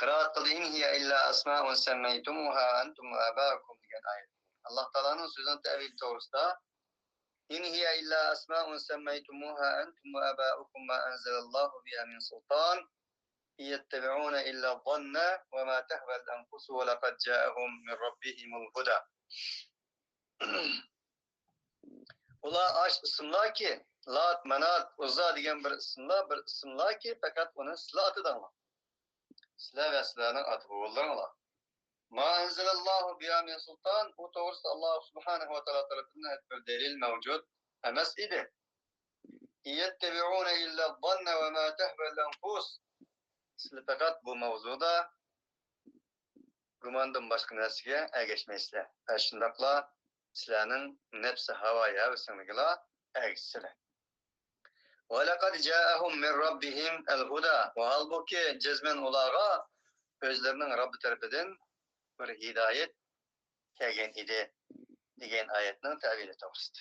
قىرائەت قىلدى، إن هي إلا أسماء سميتموها أنتم وآباؤكم دېگەن ئايەت. ئاللا تائالانىڭ سۆزىنىڭ تەۋىلى توغرىسىدا، إن هي إلا أسماء سميتموها أنتم وآباؤكم ما أنزل الله بها من سلطان إن يتبعون إلا الظن وما تهوى الأنفس ولقد جاءهم من ربهم الهدى. ئۇلار ئاش ئىسىملاركى، لات، مانات، ئۇززا دېگەن بىر ئىسىملار، بىر ئىسىملاركى، پەقەت ئۇنى سىلەر ئاتىدىڭلار. سىلەر ۋە سىلەرنىڭ ئاتا-بوۋىلىرىڭلار. ما أنزل الله بها من سلطان، ئۇ توغرىسىدا ئاللا سۇبھانەھۇ ۋە تائالا تەرىپىدىن ھېچ بىر دەلىل مەۋجۇت ئەمەس ئىدى. إن يتبعون إلا الظن وما تهوى الأنفس. سىلەر پەقەت بۇ ماۋزۇدا گۇماندىن باشقا نەرسىگە ئەگەشمەيسىلەر. ھە، شۇنداقلا سىلەرنىڭ نەپسى ھاۋايى ھەۋىسىڭلىگىلا ئەگىشىسىلەر. ولقد جاءهم من ربهم الهدى. ۋاھالبۇكى، جەزمەن ئۇلارغا ئۆزلىرىنىڭ رەببى تەرىپىدىن بىر ھىدايەت كەلگەن ئىدى، دېگەن ئايەتنىڭ تەۋىلى توغرىسىدا.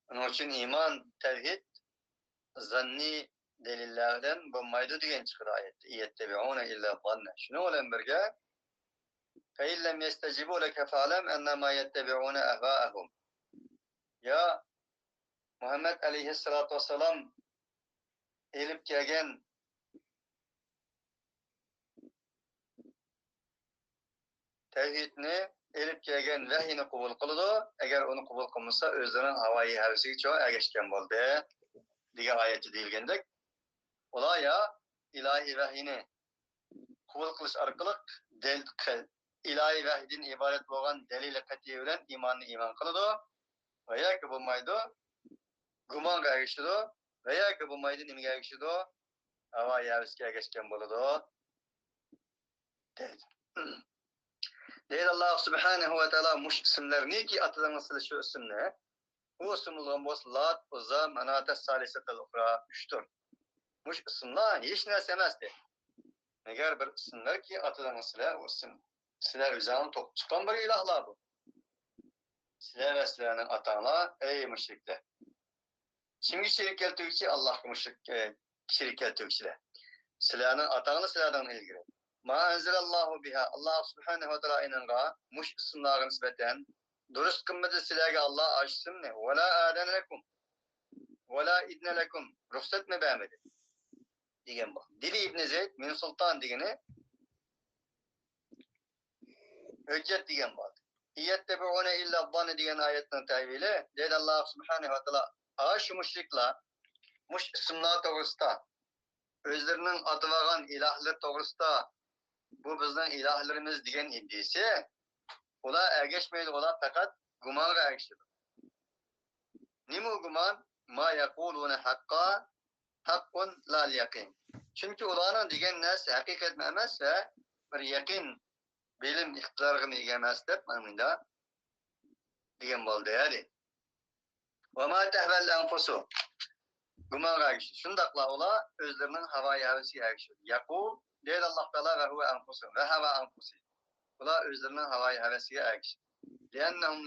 ئۇنىڭ ئۈچۈن ئىمان، تەۋھىد زاننىي دەلىللەر بىلەن بولمايدۇ دېگەن چىقىدۇ ئايەتتە. يتبعون إلا الظن. شۇنىڭ بىلەن بىرگە، فإن لم يستجيبوا لك فاعلم أنما يتبعون أهواءهم. يا مۇھەممەد ئەلەيھىسسالاتۇ ۋەسسالام ئېلىپ كەلگەن تەۋھىدنى، ئېلىپ كەلگەن ۋەھىينى قوبۇل قىلىدۇ. ئەگەر ئۇنى قوبۇل قىلمىسا، ئۆزلىرىنىڭ ھاۋايى ھەۋىسىگە چوڭ ئەگەشكەن بولدى، دېگەن ئايەتتە دېيىلگەندەك، ئۇلار يا ئىلاھىي ۋەھىينى قوبۇل قىلىش ئارقىلىق دەل-، ئىلاھىي ۋەھيدىن ئىبارەت بولغان دەلىلى قەتئىي بىلەن ئىماننى ئىمان قىلىدۇ ۋە ياكى بولمايدۇ، گۇمانغا ئەگىشىدۇ ۋە ياكى بولمايدۇ، نېمىگە ئەگىشىدۇ؟ ھاۋايى ھەۋىسىگە ئەگەشكەن بولىدۇ. دەيدۇ. دەيدۇ ئاللاھ سۇبھانەھۇ ۋە تائالا، مۇشۇ ئىسىملەرنىكى ئاتىدىڭىز سىلەر شۇ ئىسىمنى، ئۇ ئىسىم بولغان بولسا لات، ئۇززا، ماناتە، سالىسەتەل ئۇخرا، ئۈچتۇر. مۇشۇ ئىسىملار ھېچ نەرسە ئەمەس دەيدۇ. مەگەر بىر ئىسىملەركى ئاتىدىڭىز سىلەر، ئۇ ئىسىم سىلەر ئۆزۈڭلار توقۇپ چىققان بىر ئىلاھلار بۇ. سىلەر ۋە سىلەرنىڭ ئاتاڭلار، ئەي مۇشرىكلار. كىمگە شېرىك كەلتۈرگۈچى؟ ئاللاھقا مۇشرىك، ئە، شېرىك كەلتۈرگۈچىلەر. سىلەرنىڭ ئاتاڭلار سىلەردىن ئىلگىرى. ما ئەنزەلەللاھۇ بىھا، ئاللاھ سۇبھانەھۇ ۋە تائالا ئېنىڭغا مۇشۇ ئىسىملارغا نىسبەتەن دۇرۇس قىلمىدى سىلەرگە ئاللاھ ئاشۇ ئىسىمنى. ۋەلا ئەزەنە لەكۇم. ۋەلا ئىزنە لەكۇم. رۇخسەتمۇ بەرمىدى. دېگەن بۇ. دېدى ئىبنى زەيد، مىن سۇلتان دېگىنى ھۆججەت دېگەن بولدى. يتبعون إلا الظن دېگەن ئايەتنىڭ تەۋىلى، دەيدۇ ئاللاھ سۇبھانەھۇ ۋە تائالا، ئاشۇ مۇشرىكلار مۇشۇ ئىسىملار توغرىسىدا، ئۆزلىرىنىڭ ئاتىۋالغان ئىلاھلىرى توغرىسىدا، بۇ بىزنىڭ ئىلاھلىرىمىز دېگەن ئىدىيىسى، ئۇلار ئەگەشمەيدۇ، ئۇلار پەقەت گۇمانغا ئەگىشىدۇ. نېمە ئۇ گۇمان؟ ما يقولون حقا، حق لا اليقين. چۈنكى ئۇلارنىڭ دېگەن نەرسىسى ھەقىقەتمۇ ئەمەس ۋە بىر يەقىن بىلىم ئىقتىدارغىمۇ ئىگە ئەمەس دەپ مانا مۇنداق دېگەن بولدى، دەيدۇ. وما تهوى الأنفس. گۇمانغا ئەگىشىدۇ. شۇنداقلا ئۇلار ئۆزلىرىنىڭ ھاۋايى ھەۋىسىگە ئەگىشىدۇ. يقول، دەيدۇ ئاللاھ تائالا، وهوى أنفسهم، وهوى أنفسهم. ئۇلار ئۆزلىرىنىڭ ھاۋايى ھەۋىسىگە ئەگىشىدۇ. لأنهم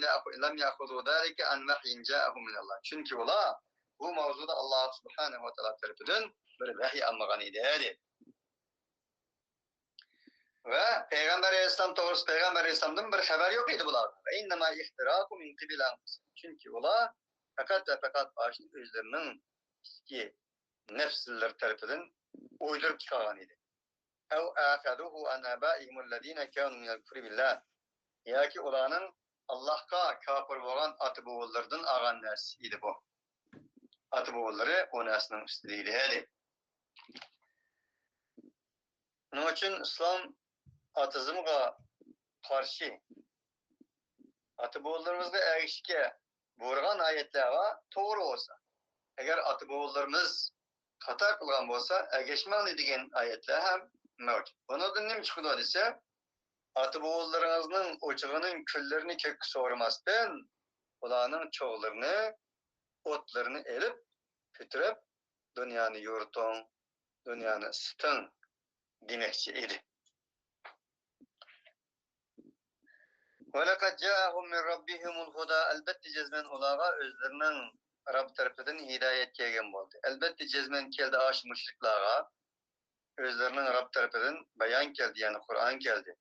لم يأخذوا ذلك عن وحي جاءهم من الله. چۈنكى ئۇلار بۇ ماۋزۇدا ئاللاھ سۇبھانەھۇ ۋە تائالا تەرىپىدىن بىر ۋەھىي ئالمىغان ئىدى، دەيدۇ. ۋە پەيغەمبەر ئەلەيھىسسالام توغرىسىدا پەيغەمبەر ئەلەيھىسسالامدىن بىر خەۋەر يوق ئىدى بۇلاردا. فإنما اخترعوه من قبل أنفسهم. چۈنكى ئۇلار پەقەت ۋە پەقەت ئاشۇ ئۆزلىرىنىڭ ئىچكى نەپسلىرى تەرىپىدىن ئويدۇرۇپ چىقارغان ئىدى. أو أخذوه عن آبائهم الذين كانوا من الكفر بالله. ياكى ئۇلارنىڭ ئاللاھقا كاپىر بولغان ئاتا-بوۋىلىرىدىن ئالغان نەرسە ئىدى بۇ. ئاتا-بوۋىلىرى ئۇ نەرسىنىڭ ئۈستىدە ئىدى، دەيدۇ. شۇنىڭ ئۈچۈن ئىسلام ئاتېئىزمغا قارشى، ئاتا-بوۋىلىرىمىزغا ئەگىشىشكە بۇيرۇغان ئايەتلەر بار، توغرا بولسا. ئەگەر ئاتا-بوۋىلىرىمىز خاتا قىلغان بولسا، ئەگەشمەڭلار دېگەن ئايەتلەر ھەم مەۋجۇت. بۇنىڭدىن نېمە چىقىدۇ دېسە، ئاتا-بوۋىلىرىڭىزنىڭ ئوچىقىنىڭ كۈللىرىنى كۆككە سورىماستىن، ئۇلارنىڭ چوغلىرىنى، ئوتلىرىنى ئېلىپ، كۆتۈرۈپ، دۇنيانى يورۇتۇڭ، دۇنيانى ئىسسىتىڭ دېمەكچى ئىدى. ولقد جاءهم من ربهم الهدى. ئەلبەتتە جەزمەن ئۇلارغا ئۆزلىرىنىڭ رەب تەرىپىدىن ھىدايەت كەلگەن بولدى. ئەلبەتتە جەزمەن كەلدى ئاشۇ مۇشرىكلارغا ئۆزلىرىنىڭ رەب تەرىپىدىن بايان كەلدى، يەنى قۇرئان كەلدى.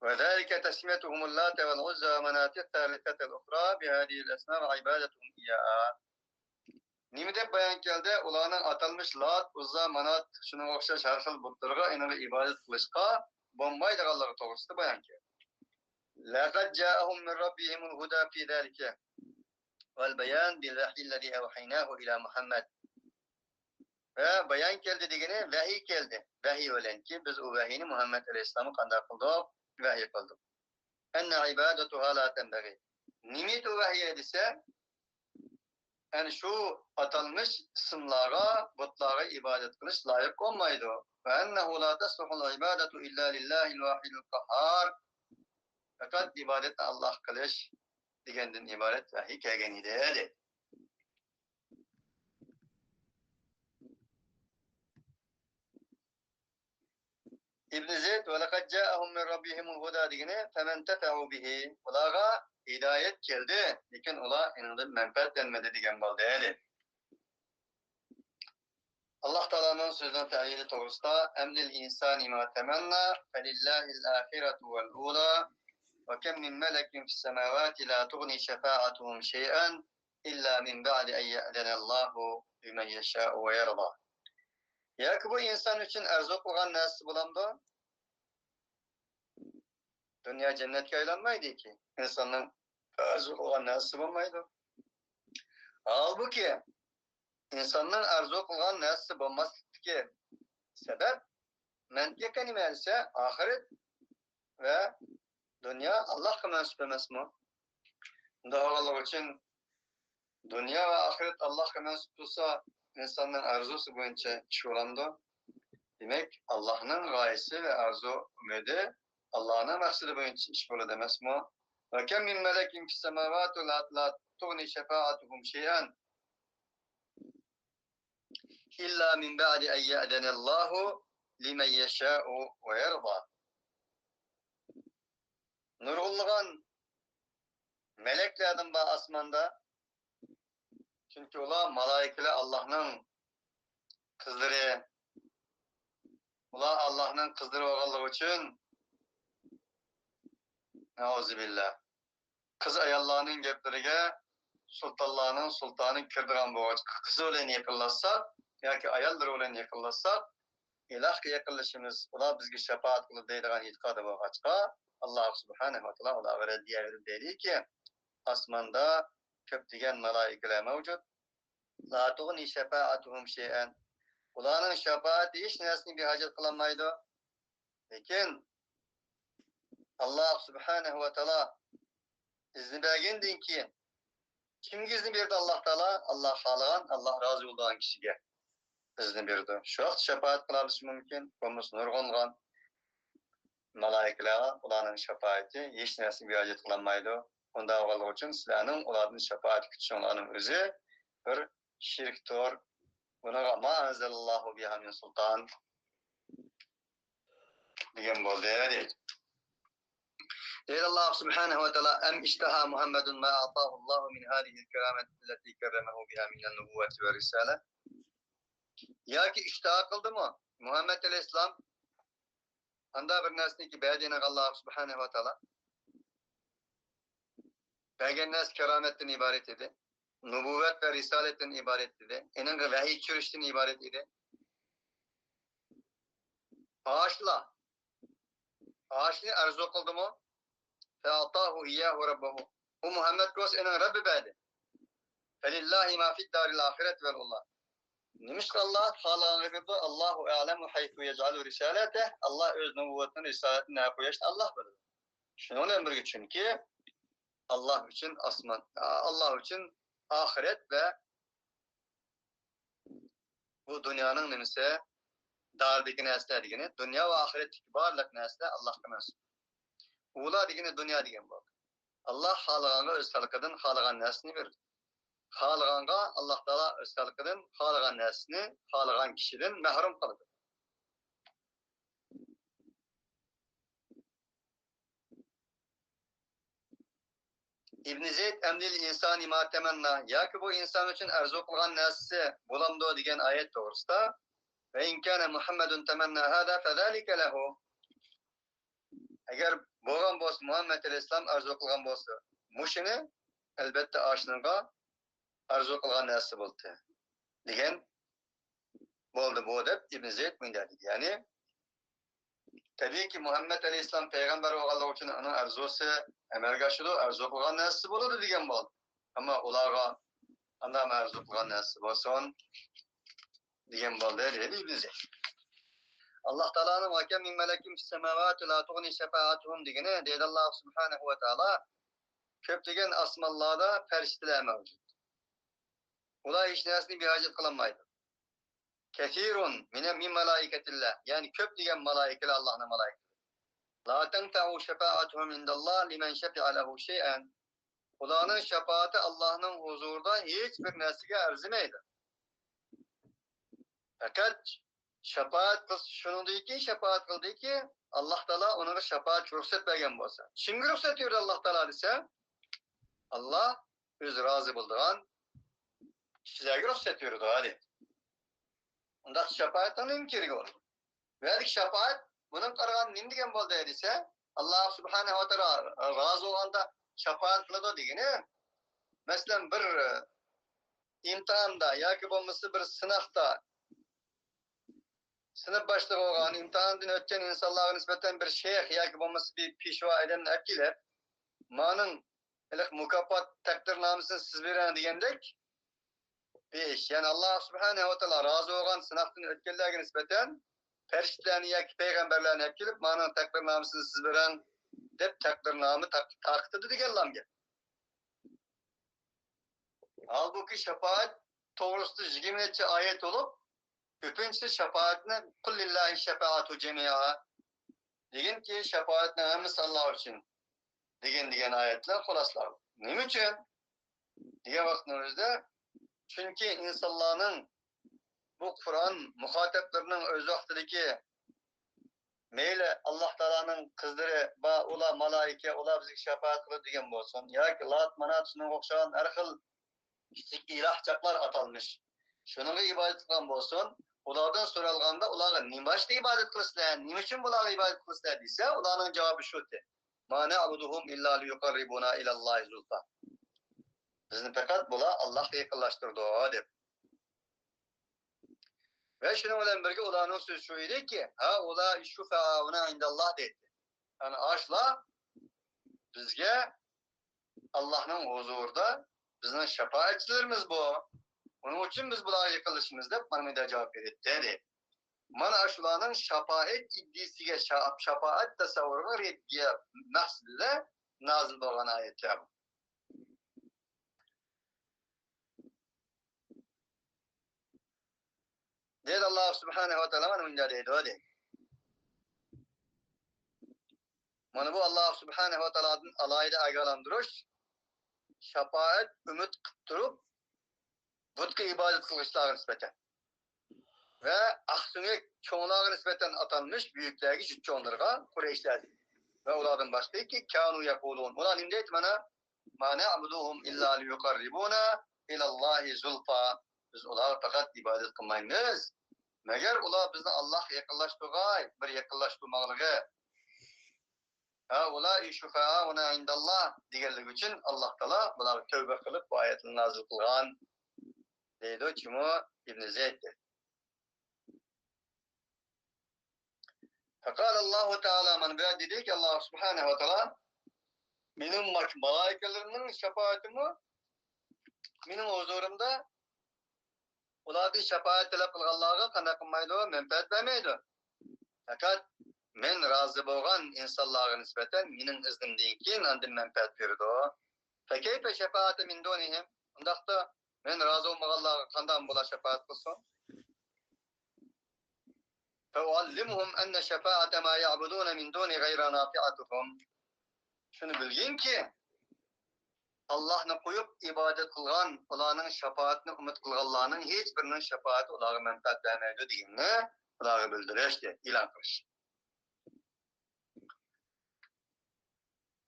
وذلك تسميتهم اللات والعزى ومناة الثالثة الأخرى بهذه الأصنام وعبادتهم إياها. نېمە دەپ بايان كەلدى؟ ئۇلارنىڭ ئاتالمىش لات، ئۇززا، مانات، شۇنىڭغا ئوخشاش ھەر خىل بۇتلىرىغا، ئېنىڭغا ئىبادەت قىلىشقا بولمايدىغانلىقى توغرىسىدا بايان كەلدى. لقد جاءهم من ربهم الهدى في ذلك والبيان بالوحي الذي أوحيناه إلى محمد. ۋە بايان كەلدى دېگىنى ۋەھىي كەلدى. ۋەھىي بىلەنكى، بىز ئۇ ۋەھىينى مۇھەممەد ئەلەيھىسسالامغا قانداق قىلدۇق؟ ۋەھىي قىلدۇق. أن عبادتها لا تنبغي. نېمىدۇ ۋەھىي دېسە، ئەنە شۇ ئاتالمىش ئىسىملارغا، بۇتلارغا ئىبادەت قىلىش لايىق بولمايدۇ. وأنه لا تصلح العبادة إلا لله الواحد القهار. پەقەت ئىبادەتنى ئاللاھقا قىلىش دېگەندىن ئىبارەت ۋەھىي كەلگەن ئىدى، دەيدۇ. ئىبنى زەيد، ولقد جاءهم من ربهم الهدى دېگىنى، فما انتفعوا به، ئۇلارغا ھىدايەت كەلدى، لېكىن ئۇلار ئېنىڭدىن مەنپەئەتلەنمىدى دېگەن بولدى، دەيدۇ. ئاللاھ تائالانىڭ سۆزىنىڭ تەلىلى توغرىسىدا، أم للإنسان ما تمنى فلله الآخرة والأولى وكم من ملك في السماوات لا تغني شفاعتهم شيئا إلا من بعد أن يأذن الله لمن يشاء ويرضى. ياكى بۇ ئىنسان ئۈچۈن ئارزۇ قىلغان نەرسىسى بولامدۇ؟ دۇنيا جەننەتكە ئايلانمايدۇكى، ئىنساننىڭ ئارزۇ قىلغان نەرسىسى بولمايدۇ. ھالبۇكى، ئىنساننىڭ ئارزۇ قىلغان نەرسىسى بولماسلىقتىكى سەۋەب، مەنتىقى نېمە دېسە، ئاخىرەت ۋە دۇنيا ئاللاھقا مەنسۇپ ئەمەسمۇ؟ ئۇنداق بولغانلىقى ئۈچۈن، دۇنيا ۋە ئاخىرەت ئاللاھقا مەنسۇپ بولسا، ئىنساننىڭ ئارزۇسى بويىچە ئىش بولامدۇ؟ دېمەك، ئاللاھنىڭ غايىسى ۋە ئارزۇ ئۈمىدى ئاللاھنىڭ مەقسىتى بويىچە ئىش بولىدۇ ئەمەسمۇ؟ وكم من ملك في السماوات لا، لا تغني شفاعتهم شيئا إلا من بعد أن يأذن الله لمن يشاء ويرضى. نۇرغۇنلىغان مەلەكلەردىن بار ئاسماندا، چۈنكى ئۇلار مالائىكىلەر ئاللاھنىڭ قىزلىرى. ئۇلار ئاللاھنىڭ قىزلىرى بولغانلىقى ئۈچۈن، نەئۇزۇبىللا، قىز ئاياللارنىڭ گەپلىرىگە سۇلتانلارنىڭ سۇلتانى كىرىدىغان بولغاچقا، قىزى بىلەن يېقىنلاشساق ياكى ئاياللىرى بىلەن يېقىنلاشساق، ئىلاھقا يېقىنلىشىمىز، ئۇلار بىزگە شاپائەت قىلىدۇ دەيدىغان ئېتىقادى بولغاچقا، ئاللاھ سۇبھانەھۇ ۋە تائالا ئۇلارغا رەددىيە بېرىپ دەيدىكى، ئاسماندا كۆپلىگەن مالائىكىلەر مەۋجۇت. لا تغني شفاعتهم شيئا. ئۇلارنىڭ شاپائىتى ھېچ نەرسىنى بىھاجەت قىلالمايدۇ. لېكىن ئاللاھ سۇبھانەھۇ ۋە تائالا ئىزنى بەرگەندىن كېيىن، كىمگە ئىزنى بېرىدۇ ئاللاھ تائالا؟ ئاللاھ خالىغان، ئاللاھ رازى بولىدىغان كىشىگە ئىزنى بېرىدۇ. شۇ ۋاقىت شاپائەت قىلالىشى مۇمكىن. بولمىسا نۇرغۇنلىغان مالائىكىلەرگە ئۇلارنىڭ شاپائىتى ھېچ نەرسىگە ھاجەت قىلالمايدۇ. ئۇنداق بولغانلىقى ئۈچۈن سىلەرنىڭ ئۇلاردىن شاپائەت كۈتۈشۈڭلارنىڭ ئۆزى بىر شىركتۇر. بۇنىڭغا ما ئەنزەلەللاھۇ بىھا مىن سۇلتان دېگەن بولدى، دەيدۇ. دەيدۇ ئاللاھ سۇبھانەھۇ ۋە تائالا، أم اشتهى محمد ما أعطاه الله من هذه الكرامة التي كرمه بها من النبوة والرسالة. ياكى ئىشتىھا قىلدىمۇ مۇھەممەد ئەلەيھىسسالام ئاندا بىر نەرسىنى بەردى ئاللاھ سۇبھانەھۇ ۋە تائالا. بەرگەن نەرسە كارامەتتىن ئىبارەت ئىدى. نۇبۇۋۋەت ۋە رىسالەتتىن ئىبارەت ئىدى. ئېنىڭغا ۋەھىي چۈشۈرۈشتىن ئىبارەت ئىدى. ئاشۇلا، ئاشۇنى ئارزۇ قىلدىمۇ؟ فأعطاه إياه ربه. ئۇ مۇھەممەدكە بولسا ئېنىڭ رەببى بەردى. فلله ما في الدار الآخرة والأولى. نېمىشقا ئاللاھ خالىغانغا بېرىدۇ؟ الله أعلم حيث يجعل رسالته. ئاللاھ ئۆز نۇبۇۋۋەتنى، رىسالەتنى نەگە قويۇشنى ئاللاھ بىلىدۇ. شۇنىڭ بىلەن بىرگە، چۈنكى ئاللاھ ئۈچۈن ئاسمان، ئاللاھ ئۈچۈن ئاخىرەت ۋە بۇ دۇنيانىڭ نېمىسى؟ دارىدىكى نەرسىلەر دېگىنى دۇنيا ۋە ئاخىرەتتىكى بارلىق نەرسىلەر ئاللاھقا مەنسۇپ. ئۇلا دېگىنى دۇنيا دېگەن بولدى. ئاللاھ خالىغانغا ئۆز خەلقىدىن خالىغان نەرسىنى بېرىدۇ. خالىغانغا ئاللاھ تائالا ئۆز خەلقىدىن خالىغان نەرسىنى خالىغان كىشىدىن مەھرۇم قىلىدۇ. ئىبن زەيد، أم للإنسان ما تمنى، ياكى بۇ ئىنسان ئۈچۈن ئارزۇ قىلغان نەرسىسى بولامدۇ دېگەن ئايەت توغرىسىدا، وإن كان محمد تمنى هذا فذلك له. ئەگەر بولغان بولسا، مۇھەممەد ئەلەيھىسسالام ئارزۇ قىلغان بولسا مۇشۇنى، ئەلۋەتتە ئاشۇنىڭغا ئارزۇ قىلغان نەرسىسى بولدى دېگەن بولدى بۇ، دەپ ئىبن زەيد مۇنداق دېدى. يەنى، تەبىئىيكى، مۇھەممەد ئەلەيھىسسالام پەيغەمبەر بولغانلىقى ئۈچۈن ئۇنىڭ ئارزۇسى ئەمەلگە ئاشىدۇ، ئارزۇ قىلغان نەرسىسى بولىدۇ دېگەن بولدى. ئەمما ئۇلارغا ئانداق ئارزۇ قىلغان نەرسىسى بولسۇن دېگەن بولدى، دېدى ئىبن زەيد. ئاللاھ تائالانىڭ «وكم من ملك في السماوات لا تغني شفاعتهم» دېگىنى، دەيدۇ ئاللاھ سۇبھانەھۇ ۋە تائالا، كۆپلىگەن ئاسمانلاردا پەرىشتىلەر مەۋجۇت. ئۇلار ھېچ نەرسىنى بىھاجەت قىلالمايدۇ. كثير من، من ملائكة الله، يەنى كۆپ دېگەن مالائىكىلەر، ئاللاھنىڭ مالائىكىلىرى. لا تنفع شفاعتهم عند الله لمن شفع له شيئا. ئۇلارنىڭ شاپائىتى ئاللاھنىڭ ھۇزۇرىدا ھېچ بىر نەرسىگە ئەرزىمەيدۇ. پەقەت شاپائەت قىلسا، شۇنىڭدىن كېيىن شاپائەت قىلدىكى، ئاللاھ تائالا ئۇنىڭغا شاپائەت رۇخسەت بەرگەن بولسا. كىمگە رۇخسەت بېرىدۇ ئاللاھ تائالا دېسە، ئاللاھ ئۆزى رازى بولىدىغان كىشىلەرگە رۇخسەت بېرىدۇ، ھەدى. ئۇنداق شاپائەتنىڭ نېمە كېرىكى بار؟ بۇ يەردىكى شاپائەت، بۇنىڭغا قارىغاندا نېمە دېگەن بولدى دېسە، ئاللاھ سۇبھانەھۇ ۋە تائالا رازى بولغاندا شاپائەت قىلىدۇ دېگىنى، مەسىلەن، بىر، ئە، ئىمتىھاندا ياكى بولمىسا بىر سىناقتا سىنىپ باشلىقى بولغان، ئىمتىھاندىن ئۆتكەن ئىنسانلارغا نىسبەتەن بىر شەيخ ياكى بولمىسا بىر پېشۋا ئادەمنى ئەكېلىپ، مانىڭ ھېلىقى مۇكاپات تەقدىرنامىسىنى سىز بېرىڭ دېگەندەك بىر ئىش. يەنى ئاللاھ سۇبھانەھۇ ۋە تائالا رازى بولغان سىناقتىن ئۆتكەنلەرگە نىسبەتەن پەرىشتىلەرنى ياكى پەيغەمبەرلەرنى ئەپ كېلىپ، مانىڭ تەقدىرنامىسىنى سىز بېرىڭ، دەپ تەقدىرنامە تار-، تارقىتىدۇ دېگەنلام گەپ. ھالبۇكى، شاپائەت توغرىسىدا يىگىرمە نەچچە ئايەت بولۇپ، كۆپىنچىسى شاپائەتنى، «قۇل لىللاھى شەپائەتۇ جەمىئا» دېگىنكى، شاپائەتنىڭ ھەممىسى ئاللا ئۈچۈن دېگەن، دېگەن ئايەتلەر خۇلاسىلىنىدۇ. نېمە ئۈچۈن دېگەن ۋاقىتنىڭ ئۆزىدە، چۈنكى ئىنسانلارنىڭ، بۇ قۇرئان مۇخاتەپلىرىنىڭ ئۆز ۋاقتىدىكى، مەيلى ئاللا تائالانىڭ قىزلىرى بار، ئۇلار مالائىكە، ئۇلار بىزگە شاپائەت قىلىدۇ دېگەن بولسۇن، ياكى لات، مانات، شۇنىڭغا ئوخشىغان ھەر خىل كىچىك ئىلاھچاقلار ئاتالمىش، شۇنىڭغا ئىبادەت قىلغان بولسۇن، ئۇلاردىن سورالغاندا، ئۇلارغا نېمە ئۈچۈن ئىبادەت قىلىسىلەر، نېمە ئۈچۈن بۇلارغا ئىبادەت قىلىسىلەر دېسە، ئۇلارنىڭ جاۋابى شۇتى، ما نەئبۇدۇھۇم ئىللا لىيۇقەررىبۇنا ئىلەللاھى زۇلفا. بىزنى پەقەت بۇلار ئاللاھقا يېقىنلاشتۇرىدۇ، دەپ. ۋە شۇنىڭ بىلەن بىرگە ئۇلارنىڭ سۆزى شۇ ئىدىكى، ھەئۇلاء شۇفەئاؤنا ئىندەللاھ دەيتتى. يەنى ئاشۇلار بىزگە ئاللاھنىڭ ھۇزۇرىدا بىزنىڭ شاپائەتچىلىرىمىز بۇ. ئۇنىڭ ئۈچۈن بىز بۇلارغا يېقىنلىشىمىز دەپ مانا مۇنداق جاۋاب بېرىتتى، دەيدۇ. مانا ئاشۇلارنىڭ شاپائەت ئىدىيىسىگە، شا-، شاپائەت تەسەۋۋۇرىغا رەددىيە مەقسىتىدە نازىل بولغان ئايەتلەر بۇ. دەيدۇ، ئاللا سۇبھانەھۇ ۋە تائالا مانا مۇنداق دەيدۇ، دەيدۇ. مانا بۇ ئاللا سۇبھانەھۇ ۋە تائالادىن ئالاھىدە ئاگاھلاندۇرۇش، شاپائەت ئۈمىد قىلىپ تۇرۇپ، بۇتقا ئىبادەت قىلغۇچىلارغا نىسبەتەن ۋە ئاقسۆڭەك چوڭلارغا نىسبەتەن ئاتالمىش بۈيۈكلەرگە، جۈت چوڭلىرىغا، قۇرەيشلەردىن ۋە ئۇلاردىن باشقىكى، كانۇ يەقۇلۇن، ئۇلار نېمە دەيدۇ مانا؟ ما نەئبۇدۇھۇم ئىللا لىيۇقەررىبۇنا ئىلەللاھى زۇلفا. بىز ئۇلارغا پەقەت ئىبادەت قىلمايمىز، مەگەر ئۇلار بىزنى ئاللاھقا يېقىنلاشتۇرغاي، بىر يېقىنلاشتۇرماقلىقى. ھەئۇلاء شۇفەئاؤنا ئىندەللاھ دېگەنلىكى ئۈچۈن ئاللا تائالا بۇلارغا تەۋبە قىلىپ بۇ ئايەتنى نازىل قىلغان، دەيدۇ جۇمۇ ئىبنى زەيد. فقال الله تعالى، مانا بۇ يەردە دېدىكى، ئاللا سۇبھانەھۇ ۋە تائالا، مېنىڭ ماك-، مالائىكىلىرىمنىڭ شاپائىتىمۇ مېنىڭ ھۇزۇرۇمدا ئۇلاردىن شاپائەت تەلەپ قىلغانلارغا قانداق قىلمايدۇ؟ مەنپەئەت بەرمەيدۇ. پەقەت مەن رازى بولغان ئىنسانلارغا نىسبەتەن مېنىڭ ئىزنىمدىن كېيىن ئاندىن مەنپەئەت بېرىدۇ. فكيف شفاعة من دونهم؟ ئۇنداقتا مەن رازى بولمىغانلارغا قانداق بۇلار شاپائەت قىلسۇن؟ فأعلمهم أن شفاعة ما يعبدون من دوني غير نافعتهم. شۇنى بىلگىنكى، ئاللاھنى قويۇپ ئىبادەت قىلغان، ئۇلارنىڭ شاپائىتىنى ئۈمىد قىلغانلارنىڭ ھېچ بىرىنىڭ شاپائىتى ئۇلارغا مەنپەئەت بەرمەيدۇ دېگىنىنى ئۇلارغا بىلدۈرۈش، ئېلان قىلىش.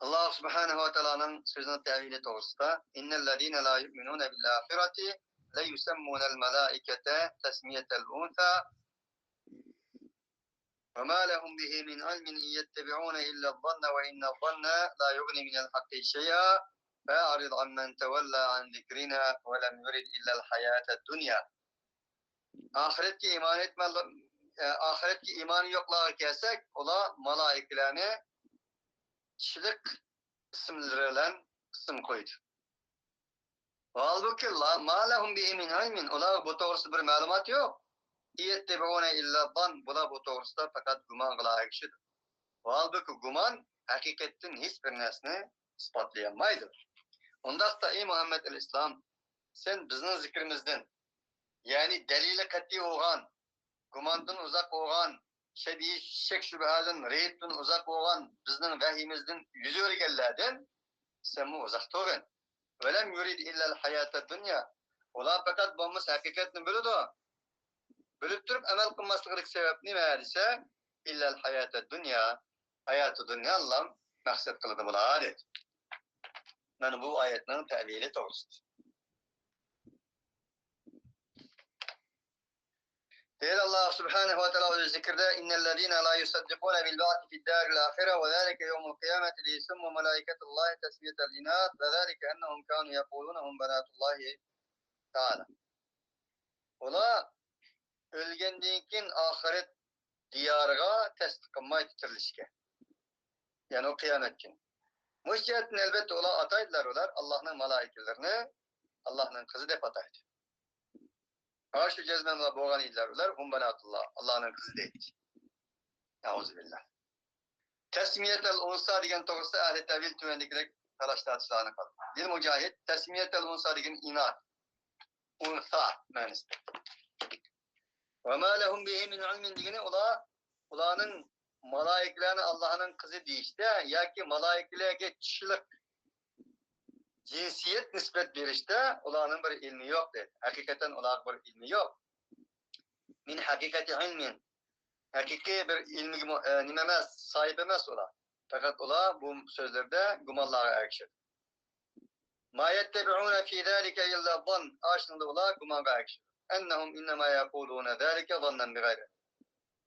ئاللا سۇبھانەھۇ ۋە تائالانىڭ سۆزىنىڭ تەۋىلى توغرىسىدا، إن الذين لا يؤمنون بالآخرة ليسمون الملائكة تسمية الأنثى وما لهم به من علم إن يتبعون إلا الظن وإن الظن لا يغني من الحق شيئا فأعرض عمن تولى عن ذكرنا ولم يرد إلا الحياة الدنيا. ئاخىرەتكە ئىمان ئېيتمەي، ئاخىرەتكە ئىمانى يوقلارغا كەلسەك، ئۇلار مالائىكىلەرنى چىلىق ئىسىملىرى بىلەن ئىسىم قويدى. ھالبۇكى، لا، ما لهم به من علم، ئۇلارغا بۇ توغرىسىدا بىر مەلۇمات يوق. يتبعون إلا الظن، بۇلار بۇ توغرىسىدا پەقەت گۇمانغىلا ئەگىشىدۇ. ھالبۇكى، گۇمان ھەقىقەتتىن ھېچ بىر نەرسىنى ئىسپاتلىيالمايدۇ. ئۇنداقتا، ئەي مۇھەممەد ئەلەيھىسسالام، سەن بىزنىڭ زىكرىمىزدىن، يەنى دەلىلى قەتئىي بولغان، گۇماندىن ئۇزاق بولغان، شەبىھ، شەك-شۈبھەدىن، رەيىبتىن ئۇزاق بولغان بىزنىڭ ۋەھيىمىزدىن يۈز ئۆرۈگەنلەردىن سەنمۇ ئۇزاق تۇرغىن. ولم يرد إلا الحياة الدنيا. ئۇلار پەقەت بولمىسا ھەقىقەتنى بىلىدۇ. بىلىپ تۇرۇپ ئەمەل قىلماسلىقىدىكى سەۋەب نېمە دېسە، إلا الحياة الدنيا، ھاياتى دۇنيانىلا مەقسەت قىلىدۇ بۇلار، دېدى. مانا بۇ ئايەتنىڭ تەۋىلى توغرىسىدا. دەيدۇ ئاللا سۇبھانەھۇ ۋە تائالا ئۆز زىكرىدە، إن الذين لا يصدقون بالبعث في الدار الآخرة وذلك يوم القيامة ليسموا ملائكة الله تسمية الإناث ذلك أنهم كانوا يقولون هم بنات الله تعالى. ئۇلار ئۆلگەندىن كېيىن ئاخىرەت دىيارىغا تەستىق قىلمايدۇ تىرىلىشكە. يەنى ئۇ قىيامەت كۈنى. مۇشۇ جەھەتتىن ئەلۋەتتە ئۇلار ئاتايدىلار، ئۇلار ئاللاھنىڭ مالائىكىلىرىنى ئاللاھنىڭ قىزى دەپ ئاتايدۇ. ئاشۇ جەزمەن بولغان ئىدىلەر ئۇلار، ھۇم بەناتۇللا، ئاللاھنىڭ قىزى دەيدۇ. نەئۇزۇبىللا. تەسمىيەتەل ئۇنسا دېگەن توغرىسىدا ئەھلى تەۋىل تۆۋەندىكىدەك تالاش تارتىشلارنى قىلدى. دىل مۇجاھىد، تەسمىيەتەل ئۇنسا دېگەن ئىناث، ئۇنسا مەنىسىدە. ۋە ما لەھۇم بىھى مىن ئىلمىن دېگىنى ئۇلار، ئۇلارنىڭ مالائىكىلەرنى ئاللاھنىڭ قىزى دېيىشتە ياكى مالائىكىلەرگە چىشلىق جىنسىيەت نىسبەت بېرىشتە ئۇلارنىڭ بىر ئىلمى يوق دەيدۇ. ھەقىقەتەن ئۇلارغا بىر ئىلمى يوق. مىن ھەقىقەتى ئىلمىن. ھەقىقىي بىر ئىلمىگە مۇ-، ئە، نېمە ئەمەس، ساھىب ئەمەس ئۇلار. پەقەت ئۇلار بۇ سۆزلىرىدە گۇمانلارغا ئەگىشىدۇ. ما يەتتەبىئۇنە فى زالىكە ئىللا زانن. ئاشۇنىڭدا ئۇلار گۇمانغا ئەگىشىدۇ. ئەننەھۇم ئىننەما يەقۇلۇنە زالىكە زاننەن بىغەيرى ئىلم.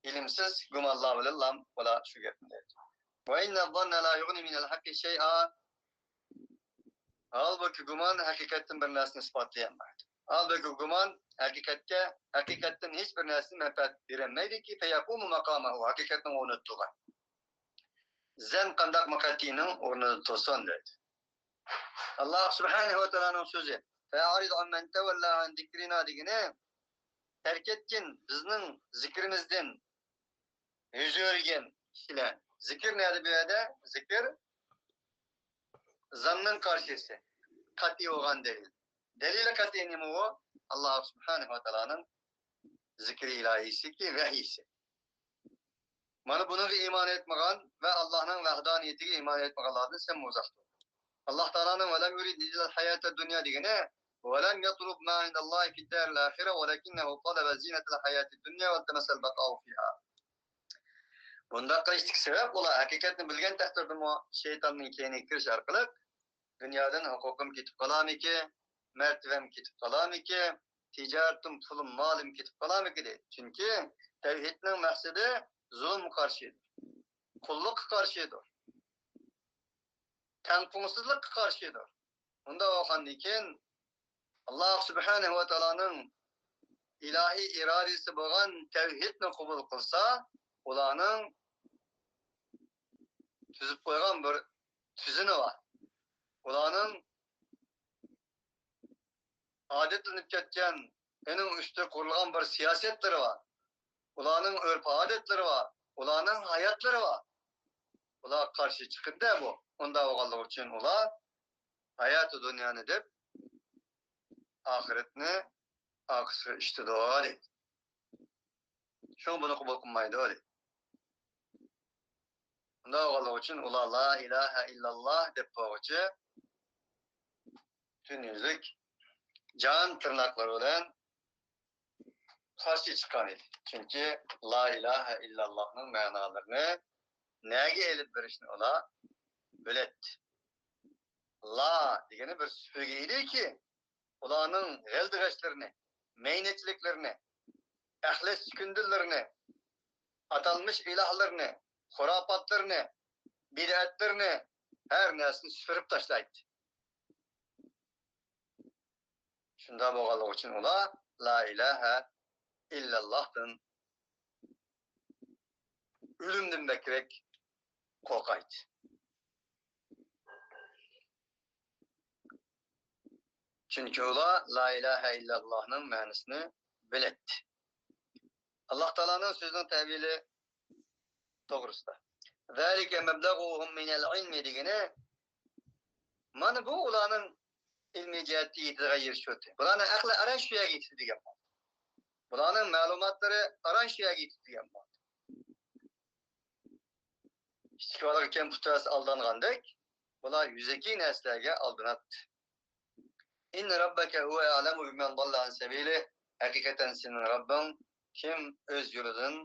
ئىلىمسىز گۇمانلار بىلەنلا ئۇلار شۇ گەپنى دەيدۇ. ۋە ئىننەز زاننە لا يۇغنى مىنەل ھەققى شەيئا. ھالبۇكى گۇمان ھەقىقەتتىن بىر نەرسىنى ئىسپاتلىيالمايدۇ. ھالبۇكى گۇمان ھەقىقەتكە، ھەقىقەتتىن ھېچ بىر نەرسىنى مەنپەئەت بېرەلمەيدۇكى، فەيەقۇمۇ مەقامەھۇ، ھەقىقەتنىڭ ئورنىدا تۇرغان. زەن قانداقمۇ قەتئىينىڭ ئورنىدا تۇرسۇن دەيدۇ. ئاللاھ سۇبھانەھۇ ۋە تائالانىڭ سۆزى. فەئەرىز ئەممەن تەۋەللا ئەن زىكرىنا دېگىنى، تەرك ئەتكىن بىزنىڭ زىكرىمىزدىن يۈز ئۆرۈگەن كىشىلەر. زىكىر نەدە بۇ يەردە؟ زىكىر زاننىڭ قارشىسى. قەتئىي بولغان دەلىل. دەلىلى قەتئىي نېمە ئۇ؟ ئاللاھ سۇبھانەھۇ ۋە تائالانىڭ زىكرى ئىلاھىسىكى، ۋەھىيسى. مانا بۇنىڭغا ئىمان ئېيتمىغان ۋە ئاللاھنىڭ ۋەھدانىيىتىگە ئىمان ئېيتمىغانلاردىن سەن ئۇزاق تۇر. ئاللاھ تائالانىڭ ۋەلەم يۇرىد ئىللەل ھاياتەد دۇنيا دېگىنى، ۋەلەم يەتلۇب ما ئىندەللاھى فىددارىل ئاخىرە ۋەلەكىننەھۇ تەلەبە زىنەتەل ھاياتىد دۇنيا ۋەلتەمەسەل بەقائۇ فىھا. بۇنداق قىلىشتىكى سەۋەب، ئۇلار ھەقىقەتنى بىلگەن تەقدىردىمۇ، شەيتاننىڭ كەينىگە كىرىش ئارقىلىق، دۇنيادىن ھوقۇقۇم كېتىپ قالارمىكى، مەرتىۋەم كېتىپ قالارمىكى، تىجارىتىم، پۇلۇم، مالىم كېتىپ قالارمىكى دەيدۇ. چۈنكى تەۋھىدنىڭ مەقسىتى زۇلۇمغا قارشىدۇر، قۇللۇققا قارشىدۇر، تەڭپۇڭسىزلىققا قارشىدۇر. ئۇنداق بولغاندىن كېيىن، ئاللاھ سۇبھانەھۇ ۋە تائالانىڭ ئىلاھىي ئىرادىسى بولغان تەۋھىدنى قوبۇل قىلسا، ئۇلارنىڭ تۈزۈپ قويغان بىر تۈزۈمى بار. ئۇلارنىڭ ئادەتلىنىپ كەتكەن، ئېنىڭ ئۈستىگە قۇرۇلغان بىر سىياسەتلىرى بار. ئۇلارنىڭ ئۆرپ-ئادەتلىرى بار. ئۇلارنىڭ ھاياتلىرى بار. ئۇلارغا قارشى چىقىدۇ بۇ. ئۇنداق بولغانلىقى ئۈچۈن ئۇلار ھاياتى دۇنيانى دەپ، ئاخىرەتنى ئارقىسىغا ئىشتىدۇ دەيدۇ. شۇڭا بۇنى قوبۇل قىلمايدۇ دەيدۇ. ئۇنداق بولغانلىقى ئۈچۈن ئۇلار لا ئىلاھە ئىللاللا دەپ بولغۇچە پۈتۈن يۈزلۈك جان تىرناقلىرى بىلەن قارشى چىققان ئىدى. چۈنكى لا ئىلاھە ئىللاللانىڭ مەنالىرىنى نەگە ئېلىپ بېرىشنى ئۇلار بىلەتتى. لا دېگىنى بىر سۈپۈرگە ئىدىكى، ئۇلارنىڭ غەلدىۋەشلىرىنى، مەينەتچىلىكلىرىنى، ئەخلەت سۈكۈندىلىرىنى، ئاتالمىش ئىلاھلىرىنى، خۇراپاتلىرىنى، بىدئەتلىرىنى، ھەر نەرسىنى سۈپۈرۈپ تاشلايتتى. شۇنداق بولغانلىقى ئۈچۈن ئۇلار لا ئىلاھە ئىللاللاھتىن ئۆلۈمدىن بەكرەك قورقايتتى. چۈنكى ئۇلار لا ئىلاھە ئىللاللاھنىڭ مەنىسىنى بىلەتتى. ئاللاھ تائالانىڭ سۆزىنىڭ تەۋىلى توغرىسىدا. ذلك مبلغهم من العلم دېگىنى، مانا بۇ ئۇلارنىڭ ئىلمىي جەھەتتە يېتىدىغان يېرى شۇ. بۇلارنىڭ ئەقلى ئاران شۇ يەرگە يېتىدۇ دېگەن بولدى. بۇلارنىڭ مەلۇماتلىرى ئاران شۇ يەرگە يېتىدۇ دېگەن بولدى. ئىچكى بالىغا كەمپۈت بەرسە ئالدانغاندەك، بۇلار يۈزەكى نەرسىلەرگە ئالدىناتتى. إن ربك هو أعلم بمن ضل عن سبيله. ھەقىقەتەن سېنىڭ رەببىڭ كىم ئۆز يولىدىن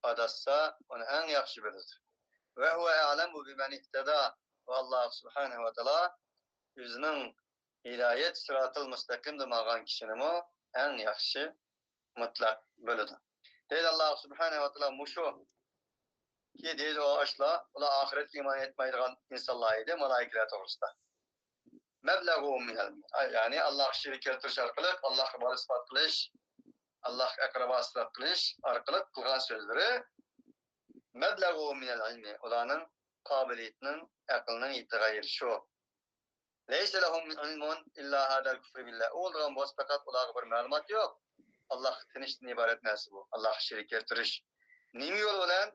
ئاداشسا، ئۇنى ئەڭ ياخشى بىلىدۇ. وهو أعلم بمن اهتدى. ۋە ئاللاھ سۇبھانەھۇ ۋە تائالا ئۆزىنىڭ ھىدايەت سىراتىل مۇستەقىمدا ماڭغان كىشىنىمۇ ئەڭ ياخشى مۇتلەق بىلىدۇ. دەيدۇ ئاللاھ سۇبھانەھۇ ۋە تائالا مۇشۇ كى دەيدۇ ئاشۇلار، ئۇلار ئاخىرەتكە ئىمان ئېيتمايدىغان ئىنسانلار ئىدى، مالائىكىلەر توغرىسىدا. مەبلەغۇ مىنەل، يەنى ئاللاھقا شېرىك كەلتۈرۈش ئارقىلىق، ئاللاھقا بار ئىسپات قىلىش، ئاللاھقا ئەقرىبا ئىسپات قىلىش ئارقىلىق قىلغان سۆزلىرى مەبلەغۇ مىنەل ئىلمى، ئۇلارنىڭ قابىلىيىتىنىڭ، ئەقلىنىڭ يېتىدىغان يېرى شۇ. ليس لهم علم إلا هذا الكفر بالله. ئۇ بولىدىغان بولسا پەقەت ئۇلارغا بىر مەلۇمات يوق. ئاللاھقا تىنىشتىن ئىبارەت نەرسە بۇ. ئاللاھقا شېرىك كەلتۈرۈش. نېمە يول بىلەن؟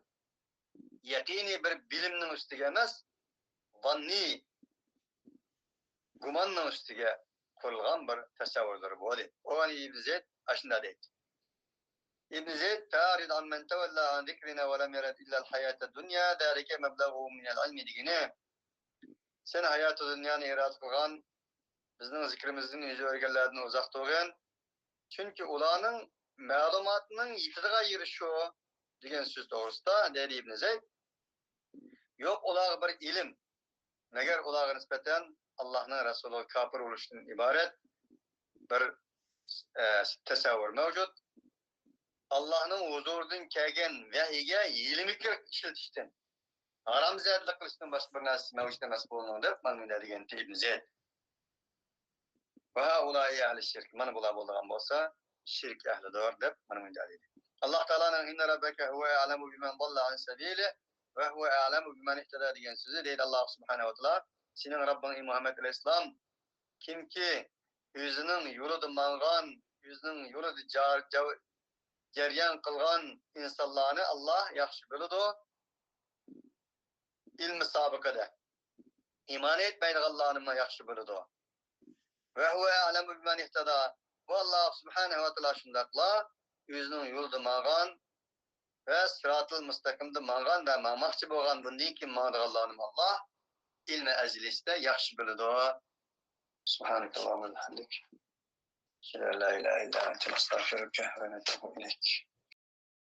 يەقىنىي بىر بىلىمنىڭ ئۈستىگە ئەمەس، ۋاننىي، گۇماننىڭ ئۈستىگە قۇرۇلغان بىر تەسەۋۋۇرلىرى بۇ، دەيدۇ. ئۇرۋانە ئىبن زەيد ئاشۇنداق دەيدۇ. ئىبن زەيد، فأعرض عمن تولى عن ذكرنا ولم يرد إلا الحياة الدنيا ذلك مبلغه من العلم دېگىنى، سەن ھاياتى دۇنيانى ئىرادە قىلغان، بىزنىڭ زىكرىمىزدىن يۈز ئۆرۈگەنلەردىن ئۇزاق تۇرغىن. چۈنكى ئۇلارنىڭ مەلۇماتىنىڭ يېتىدىغان يېرى شۇ، دېگەن سۆز توغرىسىدا دەيدۇ ئىبن زەيد. يوق ئۇلارغا بىر ئىلىم، مەگەر ئۇلارغا نىسبەتەن ئاللاھنىڭ رەسۇلىغا كاپىر بولۇشتىن ئىبارەت بىر، ئە، تەسەۋۋۇر مەۋجۇت. ئاللاھنىڭ ھۇزۇرىدىن كەلگەن ۋەھىيگە ھىيلە-مىكىر ئىشلىتىشتىن، ھارامزادىلىق قىلىشتىن باشقا بىر نەرسە مەۋجۇت ئەمەس بۇنىڭ، دەپ مانا مۇنداق دېگەن ئىبن زەيد. وهؤلاء أهل الشرك، مانا بۇلار بولىدىغان بولسا شىرك ئەھلىدۇر، دەپ مانا مۇنداق دېدى. ئاللاھ تائالانىڭ إن ربك هو أعلم بمن ضل عن سبيله وهو أعلم بمن اهتدى دېگەن سۆزى، دەيدۇ ئاللاھ سۇبھانەھۇ ۋە تائالا، سېنىڭ رەببىڭ، ئەي مۇھەممەد ئەلەيھىسسالام، كىمكى ئۆزىنىڭ يولىدا ماڭغان، ئۆزىنىڭ يولىدا جار-، جار-، جەريان قىلغان ئىنسانلارنى ئاللاھ ياخشى بىلىدۇ. ئىلمى سابىقىدە ئىمان ئېيتمايدىغانلارنىمۇ ياخشى بىلىدۇ. وهو أعلم بمن اهتدى. بۇ ئاللاھ سۇبھانەھۇ ۋە تائالا شۇنداقلا ئۆزىنىڭ يولىدا ماڭغان ۋە سىراتىل مۇستەقىمدا ماڭغان ۋە ماڭماقچى بولغان، بۇندىن كېيىن ماڭىدىغانلارنىمۇ ئاللاھ ئىلمى ئەزەلىيسىدە ياخشى بىلىدۇ. سبحانك اللهم وبحمدك. أشهد أن لا إله إلا أنت، نستغفرك ونتوب إليك.